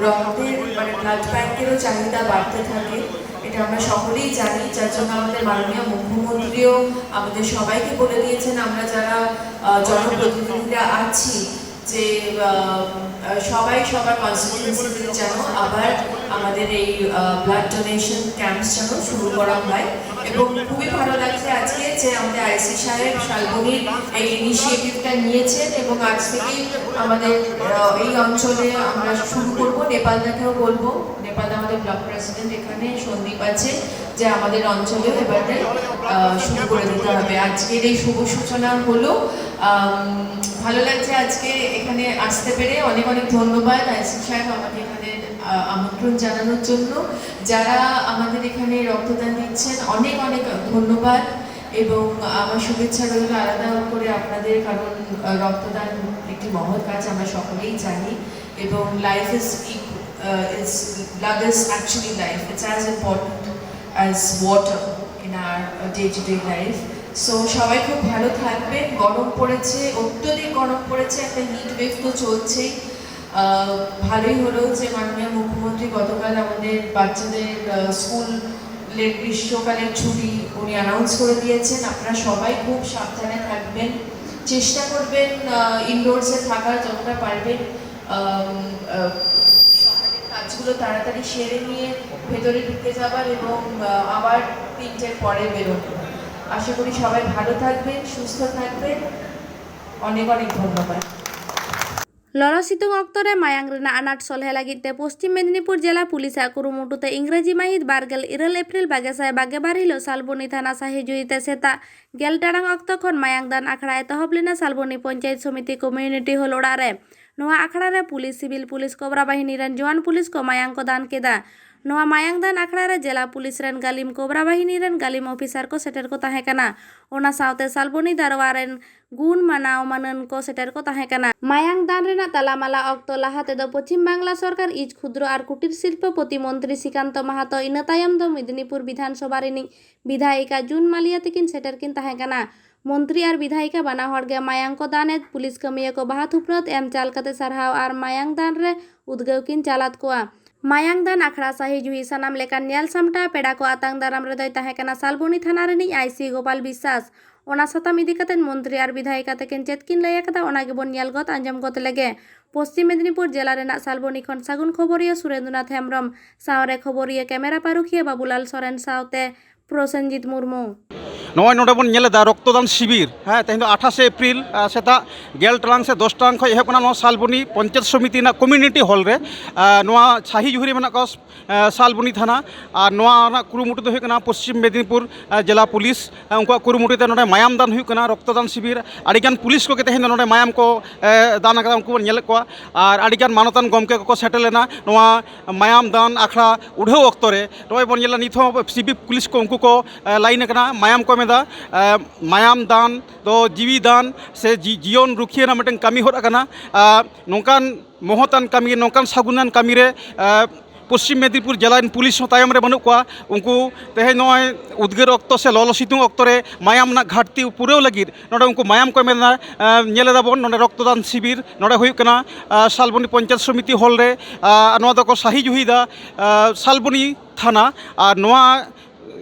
রক্তের মানে ব্লাড ব্যাংকেরও চাহিদা বাড়তে থাকে, এটা আমরা সকলেই জানি। যার জন্য আমাদের মাননীয় মুখ্যমন্ত্রীও আমাদের সবাইকে বলে দিয়েছেন, আমরা যারা আহ, জনপ্রতিনিধিরা আছি, যে আহ, সবাই সবার কনস্টিটিউয়েন্সিতে যেন আবার আমাদের এই ব্লাড ডোনেশন ক্যাম্পস যেন শুরু করা হয়। এবং খুবই ভালো লাগছে আজকে যে আমাদের আইসি সাহেব শালবনির এই ইনিশিয়েটিভটা নিয়েছেন এবং আজ থেকেই আমাদের আহ, এই অঞ্চলে আমরা শুরু করব। নেপালদাকেও বলবো, নেপালদা আমাদের ব্লক প্রেসিডেন্ট এখানে সন্দীপ আছে, যে আমাদের অঞ্চলেও এবারে আহ, শুরু করে দিতে হবে। আজকের এই শুভ সূচনা হলো। আম, ভালো লাগছে আজকে এখানে আসতে পেরে। অনেক অনেক ধন্যবাদ আইসি সাহেব আমাকে এখানে আহ, আমন্ত্রণ জানানোর জন্য। যারা আমাদের এখানে রক্তদান দিচ্ছেন, অনেক অনেক ধন্যবাদ এবং আমার শুভেচ্ছা রইল আলাদা করে আপনাদের, কারণ আহ, রক্তদান একটি মহৎ কাজ, আমরা সকলেই জানি। এবং life is is blood is actually life, it's as important as water in our day to day life. So সবাই খুব ভালো থাকবেন। গরম পড়েছে, অত্যধিক গরম পড়েছে, একটা হিট ওয়েভ তো চলছেই। আহ, ভালোই হলো যে মাননীয় মুখ্যমন্ত্রী গতকাল আমাদের বাচ্চাদের আহ, স্কুলের গ্রীষ্মকালের ছুটি উনি অ্যানাউন্স করে দিয়েছেন। আপনারা সবাই খুব সাবধানে থাকবেন, চেষ্টা করবেন ইনডোরসে থাকার যতটা পারবেন। আম, আহ, সকালের কাজগুলো তাড়াতাড়ি সেরে নিয়ে ভেতরে ঢুকে যাবার এবং আহ, আবার তিনটের পরে বেরোনো। আশা করি সবাই ভালো থাকবেন, সুস্থ থাকবেন। অনেক অনেক ধন্যবাদ। ᱞᱚᱞᱚ ᱥᱤᱛᱩᱝ ᱚᱠᱛᱚ ᱨᱮ ᱢᱟᱭᱟᱝ ᱨᱮᱱᱟᱜ ᱟᱱᱟᱴ ᱥᱚᱞᱦᱮ ᱞᱟᱹᱜᱤᱫ ᱛᱮ ᱯᱚᱥᱪᱤᱢ ᱢᱮᱫᱤᱱᱤᱯᱩᱨ ᱡᱮᱞᱟ ᱯᱩᱞᱤᱥᱟᱜ ᱠᱩᱨᱩᱢᱩᱴᱩ ᱛᱮ ᱤᱝᱨᱮᱡᱤ ᱢᱟᱹᱦᱤᱛ ᱵᱟᱨᱜᱮᱞ ᱤᱨᱟᱹᱞ ᱮᱯᱨᱤᱞ ᱵᱟᱜᱮ ᱥᱟᱭ ᱵᱟᱜᱮ ᱵᱟᱨ ᱦᱤᱞᱳᱜ ᱥᱟᱞᱵᱚᱱᱤ ᱛᱷᱟᱱᱟ ᱥᱟᱹᱦᱤ ᱡᱩᱦᱤ ᱛᱮ ᱥᱮᱛᱟᱜ ᱜᱮᱞ ᱴᱟᱲᱟᱝ ᱚᱠᱛᱚ ᱠᱷᱚᱱ ᱢᱟᱭᱟᱝ ᱫᱟᱱ ᱟᱠᱷᱲᱟ ᱮᱛᱚᱦᱚᱵ ᱞᱮᱱᱟ ᱥᱟᱞᱵᱚᱱᱤ ᱯᱚᱧᱪᱟᱭᱮᱛ ᱥᱚᱢᱤᱛᱤ ᱠᱚᱢᱤᱭᱩᱱᱤᱴᱤ ᱦᱚᱞ ᱚᱲᱟᱜ ᱨᱮ᱾ ᱱᱚᱣᱟ ᱟᱠᱷᱲᱟ ᱨᱮ ᱯᱩᱞᱤᱥ, ᱥᱤᱵᱤᱞ ᱯᱩᱞᱤᱥ, ᱠᱚᱵᱨᱟ ᱵᱟᱦᱤᱱᱤ ᱨᱮᱱ ᱡᱚᱣᱟᱱ ᱯᱩᱞᱤᱥ ᱠᱚ ᱢᱟᱭᱟᱝ ᱠᱚ ᱫᱟᱱ ᱠᱮᱫᱟ᱾ ᱱᱚᱣᱟ ᱢᱟᱭᱟᱝ ᱫᱟᱱ ᱟᱠᱷᱲᱟ ᱨᱮ ᱡᱮᱞᱟ ᱯᱩᱞᱤᱥ ᱨᱮᱱ ᱜᱟᱹᱞᱤᱢ, ᱠᱳᱵᱨᱟ ᱵᱟᱦᱤᱱᱤ ᱨᱮᱱ ᱜᱟᱹᱞᱤᱢ ᱚᱯᱷᱤᱥᱟᱨ ᱠᱚ ᱥᱮᱴᱮᱨ ᱠᱚ ᱛᱟᱦᱮᱸ ᱠᱟᱱᱟ᱾ ᱚᱱᱟ ᱥᱟᱶᱛᱮ ᱥᱟᱞᱵᱚᱱᱤ ᱫᱟᱨᱣᱟ ᱨᱮᱱ ᱜᱩᱱ ᱢᱟᱱᱟᱣ ᱢᱟᱹᱱᱟᱱ ᱠᱚ ᱥᱮᱴᱮᱨ ᱠᱚ ᱛᱟᱦᱮᱸ ᱠᱟᱱᱟ᱾ ᱢᱟᱭᱟᱝ ᱫᱟᱱ ᱨᱮᱱᱟᱜ ᱛᱟᱞᱟᱢᱟᱞᱟ ᱚᱠᱛᱚ ᱞᱟᱦᱟ ᱛᱮᱫᱚ ᱯᱚᱪᱷᱤᱢ ᱵᱟᱝᱞᱟ ᱥᱚᱨᱠᱟᱨ ᱤᱡ ᱠᱷᱩᱫᱨᱚ ᱟᱨ ᱠᱩᱴᱤᱨ ᱥᱤᱞᱯᱚ ᱯᱚᱛᱤ ᱢᱚᱱᱛᱨᱤ ᱥᱤᱠᱟᱱᱛᱚ ᱢᱟᱦᱟᱛᱚ, ᱤᱱᱟᱹ ᱛᱟᱭᱚᱢ ᱫᱚ ᱢᱮᱫᱽᱱᱤᱯᱩᱨ ᱵᱤᱫᱷᱟᱱ ᱥᱚᱵᱷᱟ ᱨᱤᱱᱤᱡ ᱵᱤᱫᱷᱟᱭᱤᱠᱟ ᱡᱩᱱ ᱢᱟᱞᱤᱭᱟ ᱛᱤᱠᱤᱱ ᱥᱮᱴᱮᱨ ᱠᱤᱱ ᱛᱟᱦᱮᱸ ᱠᱟᱱᱟ᱾ ᱢᱚᱱᱛᱨᱤ ᱟᱨ ᱵᱤᱫᱷᱟᱭᱤᱠᱟ ᱵᱟᱱᱟ ᱦᱚᱲ ᱜᱮ ᱢᱟᱭᱟᱝ ᱠᱚ ᱫᱟᱱ ᱮᱫ ᱯᱩᱞᱤᱥ ᱠᱟᱹᱢᱤᱭᱟᱹ ᱠᱚ ᱵᱟᱦᱟ ᱛᱷᱩᱯᱨᱟᱹᱛ ᱮᱢ ᱪᱟᱞ ᱠᱟᱛᱮ ᱥᱟᱨᱦᱟᱣ ᱟᱨ ᱢᱟᱭᱟᱝ ᱫᱟᱱ ᱨᱮ ᱩᱫᱽᱜᱟᱹᱣ ᱠᱤᱱ ᱪᱟᱞᱟᱫ ᱠᱚᱣᱟ᱾ ᱢᱟᱭᱟᱝ ᱫᱟᱱ ᱟᱠᱷᱲᱟ ᱥᱟᱹᱦᱤ ᱡᱩᱦᱤ ᱥᱟᱱᱟᱢ ᱞᱮᱠᱟᱱ ᱧᱮᱞ ᱥᱟᱢᱴᱟᱣ ᱯᱮᱲᱟ ᱠᱚ ᱟᱛᱟᱝ ᱫᱟᱨᱟᱢ ᱨᱮᱫᱚᱭ ᱛᱟᱦᱮᱸ ᱠᱟᱱᱟ ᱥᱟᱞᱵᱚᱱᱤ ᱛᱷᱟᱱᱟ ᱨᱤᱱᱤᱡ ᱟᱭ ᱥᱤ ᱜᱳᱯᱟᱞ ᱵᱤᱥᱥᱟᱥ᱾ ᱚᱱᱟ ᱥᱟᱛᱟᱢ ᱤᱫᱤ ᱠᱟᱛᱮ ᱢᱚᱱᱛᱨᱤ ᱟᱨ ᱵᱤᱫᱷᱟᱭᱤᱠᱟ ᱛᱟᱹᱠᱤᱱ ᱪᱮᱫ ᱠᱤᱱ ᱞᱟᱹᱭ ᱟᱠᱟᱫᱟ, ᱚᱱᱟ ᱜᱮᱵᱚᱱ ᱧᱮᱞ ᱜᱚᱫ ᱟᱸᱡᱚᱢ ᱜᱚᱫ ᱞᱮᱜᱮ᱾ ᱯᱚᱥᱪᱤᱢ ᱢᱮᱫᱽᱱᱤᱯᱩᱨ ᱡᱮᱞᱟ ᱨᱮᱱᱟᱜ ᱥᱟᱞᱵᱚᱱᱤ ᱠᱷᱚᱱ ᱥᱟᱹᱜᱩᱱ ᱠᱷᱚᱵᱚᱨᱤᱭᱟᱹ ᱥᱩᱨᱮᱱᱫᱨᱚᱱᱟᱛᱷ ᱦᱮᱢᱵᱨᱚᱢ ᱥᱟᱶᱨᱮ ᱠᱷᱚᱵᱚᱨᱤᱭᱟᱹ ᱠᱮᱢᱮᱨᱟ ᱯᱟᱹᱨᱩᱠᱷᱤᱭᱟᱹ ᱵᱟᱵᱩᱞᱟᱞ ᱥᱚᱨᱮᱱ ᱥᱟᱶᱛᱮ ᱯᱨᱚᱥᱮᱱᱡᱤᱛ ᱢᱩᱨᱢᱩ᱾ ᱱᱚᱜᱼᱚᱭ ᱱᱚᱰᱮ ᱵᱚᱱ ᱧᱮᱞ ᱮᱫᱟ ᱨᱚᱠᱛᱚᱫᱟᱱ ᱥᱤᱵᱤᱨ, ᱦᱮᱸ, ᱛᱮᱦᱮᱧ ᱫᱚ ᱟᱴᱷᱟᱥᱮ ᱮᱯᱨᱤᱞ, ᱟᱸ, ᱥᱮᱛᱟᱜ ᱜᱮᱞ ᱴᱟᱲᱟᱝ ᱥᱮ ᱫᱚᱥ ᱴᱟᱲᱟᱝ ᱠᱷᱚᱱ ᱮᱦᱚᱵ ᱠᱟᱱᱟ ᱱᱚᱣᱟ ᱥᱟᱞᱵᱚᱱᱤ ᱯᱚᱧᱪᱟᱭᱮᱛ ᱥᱚᱢᱤᱛᱤ ᱨᱮᱱᱟᱜ ᱠᱚᱢᱤᱭᱩᱱᱤᱴᱤ ᱦᱚᱞ ᱨᱮ᱾ ᱟᱸ, ᱱᱚᱣᱟ ᱥᱟᱦᱤ ᱡᱩᱦᱤ ᱨᱮ ᱢᱮᱱᱟᱜ ᱠᱚᱣᱟ, ᱟᱸ, ᱥᱟᱞᱵᱚᱱᱤ ᱛᱷᱟᱱᱟ᱾ ᱟᱨ ᱱᱚᱣᱟ ᱨᱮᱱᱟᱜ ᱠᱩᱨᱩᱢᱩᱴᱩ ᱫᱚ ᱦᱩᱭᱩᱜ ᱠᱟᱱᱟ ᱯᱚᱥᱪᱤᱢ ᱢᱮᱫᱽᱱᱤᱯᱩᱨ, ᱟᱸ, ᱡᱮᱞᱟ ᱯᱩᱞᱤᱥ, ᱟᱸ, ᱩᱱᱠᱩᱣᱟᱜ ᱠᱩᱨᱩᱢᱩᱴᱩ ᱛᱮ ᱱᱚᱰᱮ ᱢᱟᱭᱟᱢ ᱫᱟᱱ ᱦᱩᱭᱩᱜ ᱠᱟᱱᱟ, ᱨᱚᱠᱛᱚᱫᱟᱱ ᱥᱤᱵᱤᱨ᱾ ᱟᱹᱰᱤᱜᱟᱱ ᱯᱩᱞᱤᱥ ᱠᱚᱜᱮ ᱛᱮᱦᱮᱧ ᱫᱚ ᱱᱚᱰᱮ ᱢᱟᱭᱟᱢ ᱠᱚ, ᱮ, ᱫᱟᱱ ᱟᱠᱟᱫᱟ, ᱩᱱᱠᱩ ᱵᱚᱱ ᱧᱮᱞᱮᱫ ᱠᱚᱣᱟ᱾ ᱟᱨ ᱟᱹᱰᱤᱜᱟᱱ ᱢᱟᱱᱚᱛᱟᱱ ᱜᱚᱢᱠᱮ ᱠᱚᱠᱚ ᱥᱮᱴᱮᱨ ᱞᱮᱱᱟ ᱱᱚᱣᱟ ᱢᱟᱭᱟᱢ ᱫᱟᱱ ᱟᱠᱷᱲᱟ ᱩᱰᱷᱟᱹᱣ ᱚᱠᱛᱚ ᱨᱮ᱾ ᱱᱚᱜᱼᱚᱭ ᱵᱚᱱ ᱧᱮᱞᱟ, ᱱᱤᱛ ᱦᱚᱸ ᱥᱤᱵᱤᱠ ᱯᱩᱞᱤᱥ ᱠᱚ, ᱩᱱᱠᱩ ᱠᱚ, ᱮ, ᱞᱟᱭᱤᱱ ᱟᱠᱟᱱᱟ, ᱢᱟᱭᱟᱢ ᱠᱚ ᱮᱢ ᱮᱫᱟ᱾ ᱮ, ᱢᱟᱭᱟᱢ ᱫᱟᱱ ᱫᱚ ᱡᱤᱣᱤ ᱫᱟᱱ ᱥᱮ ᱡᱤ-, ᱡᱤᱭᱚᱱ ᱨᱩᱠᱷᱤᱭᱟᱹ ᱨᱮᱱᱟᱜ ᱢᱤᱫᱴᱮᱱ ᱠᱟᱹᱢᱤ ᱦᱚᱨᱟ ᱠᱟᱱᱟ᱾ ᱟᱨ ᱱᱚᱝᱠᱟᱱ ᱢᱚᱦᱚᱛᱟᱱ ᱠᱟᱹᱢᱤ, ᱱᱚᱝᱠᱟᱱ ᱥᱟᱹᱜᱩᱱᱟᱱ ᱠᱟᱹᱢᱤ ᱨᱮ, ᱮ, ᱯᱚᱥᱪᱤᱢ ᱢᱮᱫᱽᱱᱤᱯᱩᱨ ᱡᱮᱞᱟ ᱨᱮᱱ ᱯᱩᱞᱤᱥ ᱦᱚᱸ ᱛᱟᱭᱚᱢ ᱨᱮ ᱵᱟᱹᱱᱩᱜ ᱠᱚᱣᱟ᱾ ᱩᱱᱠᱩ ᱛᱮᱦᱮᱧ ᱱᱚᱜᱼᱚᱭ ᱩᱫᱽᱜᱟᱹᱨ ᱚᱠᱛᱚ ᱥᱮ ᱞᱚᱞᱚ ᱥᱤᱛᱩᱝ ᱚᱠᱛᱚ ᱨᱮ ᱢᱟᱭᱟᱢ ᱨᱮᱱᱟᱜ ᱜᱷᱟᱴᱛᱤ ᱯᱩᱨᱟᱹᱣ ᱞᱟᱹᱜᱤᱫ ᱱᱚᱰᱮ ᱩᱱᱠᱩ ᱢᱟᱭᱟᱢ ᱠᱚ ᱮᱢ ᱮᱫᱟ᱾ ᱮ, ᱧᱮᱞ ᱮᱫᱟ ᱵᱚᱱ ᱱᱚᱰᱮ ᱨᱚᱠᱛᱚᱫᱟᱱ ᱥᱤᱵᱤᱨ ᱱᱚᱰᱮ ᱦᱩᱭᱩᱜ ᱠᱟᱱᱟ, ᱮ, ᱥᱟᱞᱵᱚᱱᱤ ᱯᱚᱧᱪᱟᱭᱮᱛ ᱥᱚᱢᱤᱛᱤ ᱦᱚᱞ ᱨᱮ᱾ ᱮ, ᱱᱚᱣᱟ ᱫᱚᱠᱚ ᱥᱟᱹᱦᱤ ᱡᱩᱦᱤᱭᱮᱫᱟ, ᱮ, ᱥᱟᱞᱵᱚᱱᱤ ᱛᱷᱟᱱᱟ᱾ ᱟᱨ ᱱᱚᱣᱟ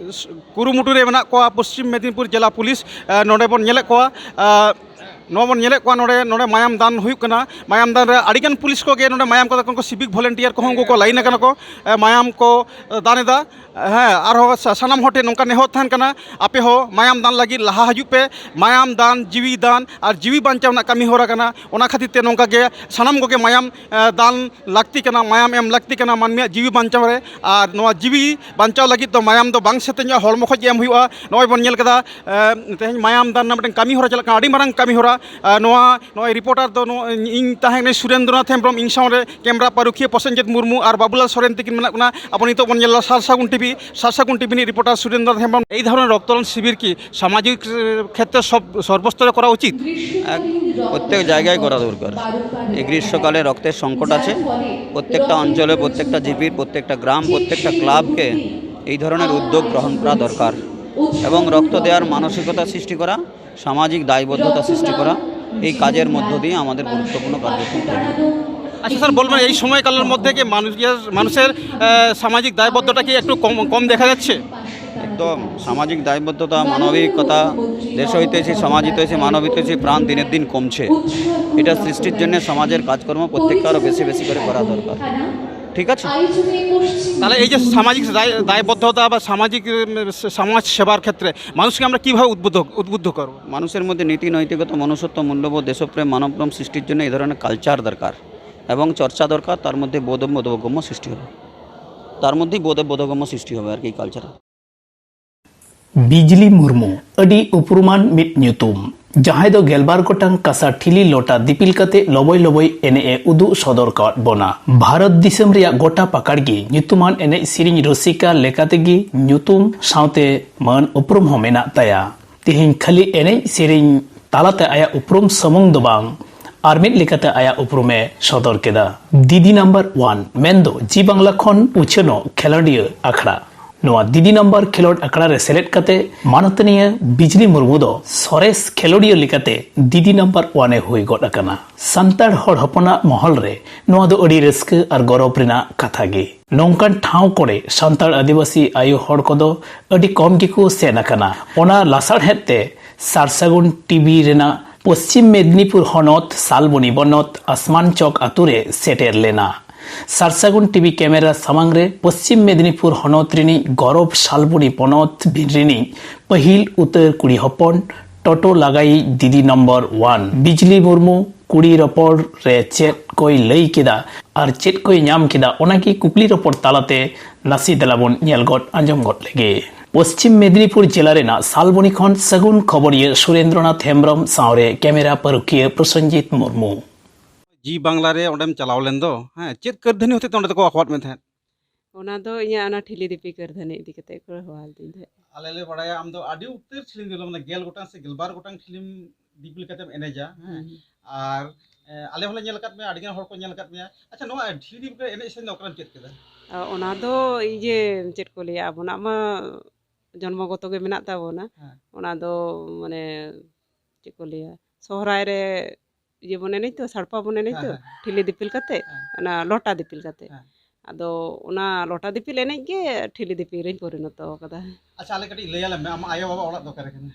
ᱠᱩᱨᱩᱢᱩᱴᱩ ᱨᱮ ᱢᱮᱱᱟᱜ ᱠᱚᱣᱟ ᱯᱚᱥᱪᱤᱢ ᱢᱮᱫᱽᱱᱤᱯᱩᱨ ᱡᱮᱞᱟ ᱯᱩᱞᱤᱥ᱾ ᱮ, ᱱᱚᱰᱮ ᱵᱚᱱ ᱧᱮᱞᱮᱫ ᱠᱚᱣᱟ, ᱮ, ᱱᱚᱣᱟ ᱵᱚᱱ ᱧᱮᱞᱮᱫ ᱠᱚᱣᱟ ᱱᱚᱰᱮ, ᱱᱚᱰᱮ ᱢᱟᱭᱟᱢ ᱫᱟᱱ ᱦᱩᱭᱩᱜ ᱠᱟᱱᱟ᱾ ᱢᱟᱭᱟᱢ ᱫᱟᱱ ᱨᱮ ᱟᱹᱰᱤᱜᱟᱱ ᱯᱩᱞᱤᱥ ᱠᱚᱜᱮ ᱱᱚᱰᱮ ᱢᱟᱭᱟᱢ ᱠᱚ ᱛᱟᱠᱚ ᱠᱚ, ᱥᱤᱵᱤᱠ ᱵᱷᱚᱞᱮᱱᱴᱤᱭᱟᱨ ᱠᱚᱦᱚᱸ ᱩᱱᱠᱩ ᱠᱚ ᱞᱟᱭᱤᱱ ᱟᱠᱟᱱᱟ ᱠᱚ, ᱮ, ᱢᱟᱭᱟᱢ ᱠᱚ, ᱮ, ᱫᱟᱱ ᱮᱫᱟ᱾ ᱦᱮᱸ, ᱟᱨᱦᱚᱸ ᱥᱟ-, ᱥᱟᱱᱟᱢ ᱦᱚᱲ ᱴᱷᱮᱱ ᱱᱚᱝᱠᱟ ᱱᱮᱦᱚᱨ ᱛᱟᱦᱮᱱ ᱠᱟᱱᱟ, ᱟᱯᱮ ᱦᱚᱸ ᱢᱟᱭᱟᱢ ᱫᱟᱱ ᱞᱟᱹᱜᱤᱫ ᱞᱟᱦᱟ ᱦᱤᱡᱩᱜ ᱯᱮ᱾ ᱢᱟᱭᱟᱢ ᱫᱟᱱ ᱡᱤᱣᱤ ᱫᱟᱱ ᱟᱨ ᱡᱤᱣᱤ ᱵᱟᱧᱪᱟᱣ ᱨᱮᱱᱟᱜ ᱠᱟᱹᱢᱤ ᱦᱚᱨᱟ ᱠᱟᱱᱟ᱾ ᱚᱱᱟ ᱠᱷᱟᱹᱛᱤᱨ ᱛᱮ ᱱᱚᱝᱠᱟ ᱜᱮ ᱥᱟᱱᱟᱢ ᱠᱚᱜᱮ ᱢᱟᱭᱟᱢ, ᱮ, ᱫᱟᱱ ᱞᱟᱹᱠᱛᱤ ᱠᱟᱱᱟ, ᱢᱟᱭᱟᱢ ᱮᱢ ᱞᱟᱹᱠᱛᱤ ᱠᱟᱱᱟ ᱢᱟᱹᱱᱢᱤᱭᱟᱜ ᱡᱤᱣᱤ ᱵᱟᱧᱪᱟᱣ ᱨᱮ᱾ ᱟᱨ ᱱᱚᱣᱟ ᱡᱤᱣᱤ ᱵᱟᱧᱪᱟᱣ ᱞᱟᱹᱜᱤᱫ ᱫᱚ ᱢᱟᱭᱟᱢ ᱫᱚ ᱵᱟᱝ ᱥᱮᱛᱮᱧᱚᱜᱼᱟ, ᱦᱚᱲᱢᱚ ᱠᱷᱚᱱ ᱜᱮ ᱮᱢ ᱦᱩᱭᱩᱜᱼᱟ᱾ ᱱᱚᱜᱼᱚᱭ ᱵᱚᱱ ᱧᱮᱞ ᱠᱮᱫᱟ, ᱮ, ᱛᱮᱦᱮᱧ ᱢᱟᱭᱟᱢ ᱫᱟᱱ ᱨᱮᱱᱟᱜ ᱢᱤᱫᱴᱮᱱ ᱠᱟᱹᱢᱤ ᱦᱚᱨᱟ ᱪᱟᱞᱟᱜ ᱠᱟᱱᱟ, ᱟᱹᱰᱤ ᱢᱟᱨᱟᱝ ᱠᱟᱹᱢᱤ ᱦᱚᱨᱟ᱾ ᱟᱨ ᱱᱚᱣᱟ ᱱᱚᱜᱼᱚᱭ ᱨᱤᱯᱳᱨᱴᱟᱨ ᱫᱚ ᱱᱚᱣᱟ ᱤᱧ ᱛᱟᱦᱮᱸ ᱠᱟᱹᱱᱟᱹᱧ ᱥᱩᱨᱮᱱᱫᱨᱚᱱᱟᱛᱷ ᱦᱮᱢᱵᱨᱚᱢ, ᱤᱧ ᱥᱟᱶᱨᱮ ᱠᱮᱢᱨᱟ ᱯᱟᱹᱨᱩᱠᱷᱤᱭᱟᱹ ᱯᱨᱚᱥᱮᱱᱡᱤᱛ ᱢᱩᱨᱢᱩ ᱟᱨ ᱵᱟᱵᱩᱞᱟᱞ ᱥᱚᱨᱮᱱ ᱛᱤᱠᱤᱱ ᱢᱮᱱᱟᱜ ᱠᱤᱱᱟ᱾ ᱟᱵᱚ ᱱᱤᱛᱚᱜ ᱵᱚᱱ ᱧᱮᱞᱟ ᱥᱟᱨᱥᱟᱹᱜᱩᱱ ᱴᱤᱵᱷᱤ, ᱥᱟᱨᱥᱟᱹᱜᱩᱱ ᱴᱤᱵᱷᱤ ᱨᱤᱱᱤᱡ ᱨᱤᱯᱳᱨᱴᱟᱨ ᱥᱩᱨᱮᱱᱫᱨᱚᱱᱟᱛᱷ ᱦᱮᱢᱵᱨᱚᱢ। এই ধরনের রক্তদান শিবির কি সামাজিক এ, ক্ষেত্রে সব সর্বস্তরে করা উচিত? এক, প্রত্যেক জায়গায় করা দরকার। এই গ্রীষ্মকালে রক্তের সংকট আছে, প্রত্যেকটা অঞ্চলে, প্রত্যেকটা জিপির, প্রত্যেকটা গ্রাম, প্রত্যেকটা ক্লাবকে এই ধরনের উদ্যোগ গ্রহণ করা দরকার এবং রক্ত দেওয়ার মানসিকতা সৃষ্টি করা, সামাজিক দায়বদ্ধতা সৃষ্টি করা, এই কাজের মধ্য দিয়ে আমাদের গুরুত্বপূর্ণ কার্যক্রম চলবে। আচ্ছা স্যার, বলবেন এই সময়কালের মধ্যে কি মানুষ, মানুষের আহ, সামাজিক দায়বদ্ধতা কি একটু কম কম দেখা যাচ্ছে? একদম। সামাজিক দায়বদ্ধতা, মানবিকতা, দেশহিতৈষী, সমাজহিতৈষী, মানবহিতৈষী প্রাণ দিনের দিন কমছে। এটা সৃষ্টির জন্য সমাজের কাজকর্ম প্রত্যেককে আরও বেশি বেশি করে করা দরকার। ঠিক আছে? তাহলে এই যে সামাজিক দায়- দায়বদ্ধতা বা সামাজিক উম, স- সমাজ সেবার ক্ষেত্রে মানুষকে আমরা কিভাবে উদ্বুদ্ধ উদ্বুদ্ধ করব? মানুষের মধ্যে নীতি, নৈতিকতা, মনুষ্যত্ব, মূল্যবোধ, দেশপ্রেম, মানবপ্রেম সৃষ্টির জন্য এই ধরনের কালচার দরকার এবং চর্চা দরকার। তার মধ্যে বোধ বোধগম্য সৃষ্টি হবে, তার মধ্যেই বোধ বোধগম্য সৃষ্টি হবে আর কি কালচার। ᱵᱤᱡᱽᱞᱤ ᱢᱩᱨᱢᱩ, ᱟᱹᱰᱤ ᱩᱯᱨᱩᱢᱟᱱ ᱢᱤᱫ ᱧᱩᱛᱩᱢ, ᱡᱟᱦᱟᱸᱭ ᱫᱚ ᱜᱮᱞᱵᱟᱨ ᱜᱚᱴᱟᱝ ᱠᱟᱸᱥᱟ ᱴᱷᱤᱞᱤ ᱞᱚᱴᱟ ᱫᱤᱯᱤᱞ ᱠᱟᱛᱮ ᱞᱚᱵᱚᱭ ᱞᱚᱵᱚᱭ ᱮᱱᱮᱡ ᱮ ᱩᱫᱩᱜ ᱥᱚᱫᱚᱨ ᱠᱟᱣᱟᱫ ᱵᱚᱱᱟ᱾ ᱵᱷᱟᱨᱚᱛ ᱫᱤᱥᱚᱢ ᱨᱮᱭᱟᱜ ᱜᱚᱴᱟ ᱯᱟᱠᱟᱲ ᱜᱮ ᱧᱩᱛᱩᱢᱟᱱ ᱮᱱᱮᱡ ᱥᱮᱨᱮᱧ ᱨᱩᱥᱤᱠᱟ ᱞᱮᱠᱟᱛᱮ ᱜᱮ ᱧᱩᱛᱩᱢ ᱥᱟᱶᱛᱮ ᱢᱟᱹᱱ ᱩᱯᱨᱩᱢ ᱦᱚᱸ ᱢᱮᱱᱟᱜ ᱛᱟᱭᱟ᱾ ᱛᱮᱦᱮᱧ ᱠᱷᱟᱹᱞᱤ ᱮᱱᱮᱡ ᱥᱮᱨᱮᱧ ᱛᱟᱞᱟᱛᱮ ᱟᱭᱟᱜ ᱩᱯᱨᱩᱢ ᱥᱩᱢᱩᱝ ᱫᱚ ᱵᱟᱝ, ᱟᱨ ᱢᱤᱫ ᱞᱮᱠᱟᱛᱮ ᱟᱭᱟᱜ ᱩᱯᱨᱩᱢ ᱮ ᱥᱚᱫᱚᱨ ᱠᱮᱫᱟ᱾ ᱫᱤᱫᱤ ᱱᱟᱢᱵᱟᱨ ᱚᱣᱟᱱ ᱢᱮᱱᱫᱚ ᱡᱤ ᱵᱟᱝᱞᱟ ᱠᱷᱚᱱ ᱩᱪᱷᱟᱹᱱᱚᱜ ᱠᱷᱮᱞᱳᱰᱤᱭᱟᱹ ᱟᱠᱷᱲᱟ᱾ ᱱᱚᱣᱟ ᱫᱤᱫᱤ ᱱᱟᱢᱵᱟᱨ ᱠᱷᱮᱞᱳᱰ ᱟᱠᱷᱲᱟ ᱨᱮ ᱥᱮᱞᱮᱫ ᱠᱟᱛᱮ ᱢᱟᱱᱚᱛᱟᱱᱤᱭᱟᱹ ᱵᱤᱡᱽᱞᱤ ᱢᱩᱨᱢᱩ ᱫᱚ ᱥᱚᱨᱮᱥ ᱠᱷᱮᱞᱳᱰᱤᱭᱟᱹ ᱞᱮᱠᱟᱛᱮ ᱫᱤᱫᱤ ᱱᱟᱢᱵᱟᱨ ᱚᱣᱟᱱ ᱮ ᱦᱩᱭ ᱜᱚᱫ ᱟᱠᱟᱱᱟ᱾ ᱥᱟᱱᱛᱟᱲ ᱦᱚᱲ ᱦᱚᱯᱚᱱᱟᱜ ᱢᱚᱦᱚᱞ ᱨᱮ ᱱᱚᱣᱟ ᱫᱚ ᱟᱹᱰᱤ ᱨᱟᱹᱥᱠᱟᱹ ᱟᱨ ᱜᱚᱨᱚᱵᱽ ᱨᱮᱱᱟᱜ ᱠᱟᱛᱷᱟ ᱜᱮ᱾ ᱱᱚᱝᱠᱟᱱ ᱴᱷᱟᱶ ᱠᱚᱨᱮ ᱥᱟᱱᱛᱟᱲ ᱟᱹᱫᱤᱵᱟᱹᱥᱤ ᱟᱭᱳ ᱦᱚᱲ ᱠᱚᱫᱚ ᱟᱹᱰᱤ ᱠᱚᱢ ᱜᱮᱠᱚ ᱥᱮᱱ ᱟᱠᱟᱱᱟ᱾ ᱚᱱᱟ ᱞᱟᱥᱟᱲᱦᱮᱫ ᱛᱮ ᱥᱟᱨᱥᱟᱹᱜᱩᱱ ᱴᱤᱵᱷᱤ ᱨᱮᱱᱟᱜ ᱯᱚᱥᱪᱤᱢ ᱢᱮᱫᱽᱱᱤᱯᱩᱨ ᱦᱚᱱᱚᱛ ᱥᱟᱞᱵᱚᱱᱤ ᱵᱚᱱᱚᱛ ᱟᱥᱢᱟᱱ ᱪᱚᱠ ᱟᱛᱳ ᱨᱮ ᱥᱮᱴᱮᱨ ᱞᱮᱱᱟ᱾ ᱥᱟᱨᱥᱟᱹᱜᱩᱱ ᱴᱤᱵᱷᱤ ᱠᱮᱢᱮᱨᱟ ᱥᱟᱢᱟᱝ ᱨᱮ ᱯᱚᱥᱪᱤᱢ ᱢᱮᱫᱽᱱᱤᱯᱩᱨ ᱦᱚᱱᱚᱛ ᱨᱤᱱᱤᱡ ᱜᱚᱨᱚᱵᱽ ᱥᱟᱞᱵᱚᱱᱤ ᱯᱚᱱᱚᱛ ᱵᱤᱨ ᱨᱤᱱᱤᱡ ᱯᱟᱹᱦᱤᱞ ᱩᱛᱟᱹᱨ ᱠᱩᱲᱤ ᱦᱚᱯᱚᱱ ᱴᱚᱴᱚ ᱞᱟᱜᱟᱭᱤᱡ ᱫᱤᱫᱤ ᱱᱚᱢᱵᱚᱨ ᱚᱣᱟᱱ ᱵᱤᱡᱽᱞᱤ ᱢᱩᱨᱢᱩ ᱠᱩᱲᱤ ᱨᱚᱯᱚᱲ ᱨᱮ ᱪᱮᱫ ᱠᱚᱭ ᱞᱟᱹᱭ ᱠᱮᱫᱟ ᱟᱨ ᱪᱮᱫ ᱠᱚᱭ ᱧᱟᱢ ᱠᱮᱫᱟ, ᱚᱱᱟᱜᱮ ᱠᱩᱠᱞᱤ ᱨᱚᱯᱚᱲ ᱛᱟᱞᱟᱛᱮ ᱱᱟᱥᱮ ᱫᱮᱞᱟ ᱵᱚᱱ ᱧᱮᱞ ᱜᱚᱫ ᱟᱸᱡᱚᱢ ᱜᱚᱫ ᱞᱮᱜᱮ᱾ ᱯᱚᱥᱪᱤᱢ ᱢᱮᱫᱽᱱᱤᱯᱩᱨ ᱡᱮᱞᱟ ᱨᱮᱱᱟᱜ ᱥᱟᱞᱵᱚᱱᱤ ᱠᱷᱚᱱ ᱥᱟᱹᱜᱩᱱ ᱠᱷᱚᱵᱚᱨᱤᱭᱟᱹ ᱥᱩᱨᱮᱱᱫᱨᱚᱱᱟᱛᱷ ᱦᱮᱢᱵᱽᱨᱚᱢ ᱥᱟᱶᱨᱮ ᱠᱮᱢᱮᱨᱟ ᱯᱟᱹᱨᱩᱠᱷᱤᱭᱟᱹ ᱯᱨᱚᱥᱮᱱᱡᱤᱛ ᱢᱩᱨᱢᱩ᱾ ᱡᱤ ᱵᱟᱝᱞᱟ ᱨᱮ ᱚᱸᱰᱮᱢ ᱪᱟᱞᱟᱣ ᱞᱮᱱ ᱫᱚ, ᱦᱮᱸ, ᱪᱮᱫ ᱠᱟᱹᱨᱫᱷᱟᱹᱱᱤ ᱦᱚᱛᱮᱡ ᱛᱮ ᱚᱸᱰᱮ ᱫᱚᱠᱚ ᱦᱚᱦᱚᱣᱟᱫ ᱢᱮ ᱛᱟᱦᱮᱸᱫ? ᱚᱱᱟ ᱫᱚ ᱤᱧᱟᱹᱜ ᱚᱱᱟ ᱴᱷᱤᱞᱤ ᱫᱤᱯᱤᱞ ᱠᱟᱹᱨᱫᱷᱟᱹᱱᱤ ᱤᱫᱤ ᱠᱟᱛᱮ ᱠᱚ ᱦᱚᱦᱚᱣᱟᱫᱤᱧ ᱛᱟᱦᱮᱸᱫ᱾ ᱟᱞᱮ ᱞᱮ ᱵᱟᱲᱟᱭᱟ ᱟᱢ ᱫᱚ ᱟᱹᱰᱤ ᱩᱛᱟᱹᱨ ᱴᱷᱤᱞᱤᱢ ᱫᱤᱯᱤᱞ, ᱢᱟᱱᱮ ᱜᱮᱞ ᱜᱚᱴᱟᱝ ᱥᱮ ᱜᱮᱞᱵᱟᱨ ᱜᱚᱴᱟᱝ ᱴᱷᱤᱞᱤᱢ ᱫᱤᱯᱤᱞ ᱠᱟᱛᱮᱢ ᱮᱱᱮᱡᱟ, ᱦᱮᱸ? ᱦᱩᱸ᱾ ᱟᱨ, ᱮ, ᱟᱞᱮ ᱦᱚᱸᱞᱮ ᱧᱮᱞ ᱟᱠᱟᱫ ᱢᱮᱭᱟ, ᱟᱹᱰᱤᱜᱟᱱ ᱦᱚᱲ ᱠᱚ ᱧᱮᱞ ᱟᱠᱟᱫ ᱢᱮᱭᱟ᱾ ᱟᱪᱪᱷᱟ, ᱱᱚᱣᱟ ᱴᱷᱤᱞᱤ ᱫᱤᱯᱤᱞ ᱮᱱᱮᱡ ᱥᱮᱨᱮᱧ ᱫᱚ ᱚᱠᱟᱨᱮᱢ ᱪᱮᱫ ᱠᱮᱫᱟ? ᱟ, ᱚᱱᱟ ᱫᱚ ᱤᱭᱟᱹ, ᱪᱮᱫ ᱠᱚ ᱞᱟᱹᱭᱟ, ᱟᱵᱚᱱᱟᱜ ᱢᱟ ᱡᱚᱱᱢᱚᱜᱚᱛᱚ ᱜᱮ ᱢᱮᱱᱟᱜ ᱛᱟᱵᱚᱱᱟ᱾ ᱦᱮᱸ᱾ ᱚᱱᱟ ᱫᱚ ᱢᱟᱱᱮ ᱪᱮᱫ ᱠᱚ ᱞᱟᱹᱭᱟ, ᱥᱚᱦᱨᱟᱭ ᱨᱮ ᱤᱭᱟᱹ ᱵᱚᱱ ᱮᱱᱮᱡ ᱛᱚ, ᱥᱟᱲᱯᱟ ᱵᱚᱱ ᱮᱱᱮᱡ ᱦᱮᱸ, ᱛᱚ, ᱦᱮᱸ᱾ ᱴᱷᱤᱞᱤ ᱫᱤᱯᱤᱞ ᱠᱟᱛᱮ, ᱦᱮᱸ᱾ ᱚᱱᱟ ᱞᱚᱴᱟ ᱫᱤᱯᱤᱞ ᱠᱟᱛᱮ᱾ ᱦᱮᱸ᱾ ᱟᱫᱚ ᱚᱱᱟ ᱞᱚᱴᱟ ᱫᱤᱯᱤᱞ ᱮᱱᱮᱡ ᱜᱮ ᱴᱷᱤᱞᱤ ᱫᱤᱯᱤᱞ ᱨᱤᱧ ᱯᱚᱨᱤᱱᱚᱛᱚ ᱟᱠᱟᱫᱟ᱾ ᱟᱪᱪᱷᱟ, ᱟᱞᱮ ᱠᱟᱹᱴᱤᱡ ᱞᱟᱹᱭ ᱟᱞᱮ ᱢᱮ, ᱟᱢᱟᱜ ᱟᱭᱳ ᱵᱟᱵᱟ ᱚᱲᱟᱜ ᱫᱚ ᱚᱠᱟᱨᱮ ᱠᱟᱱᱟ?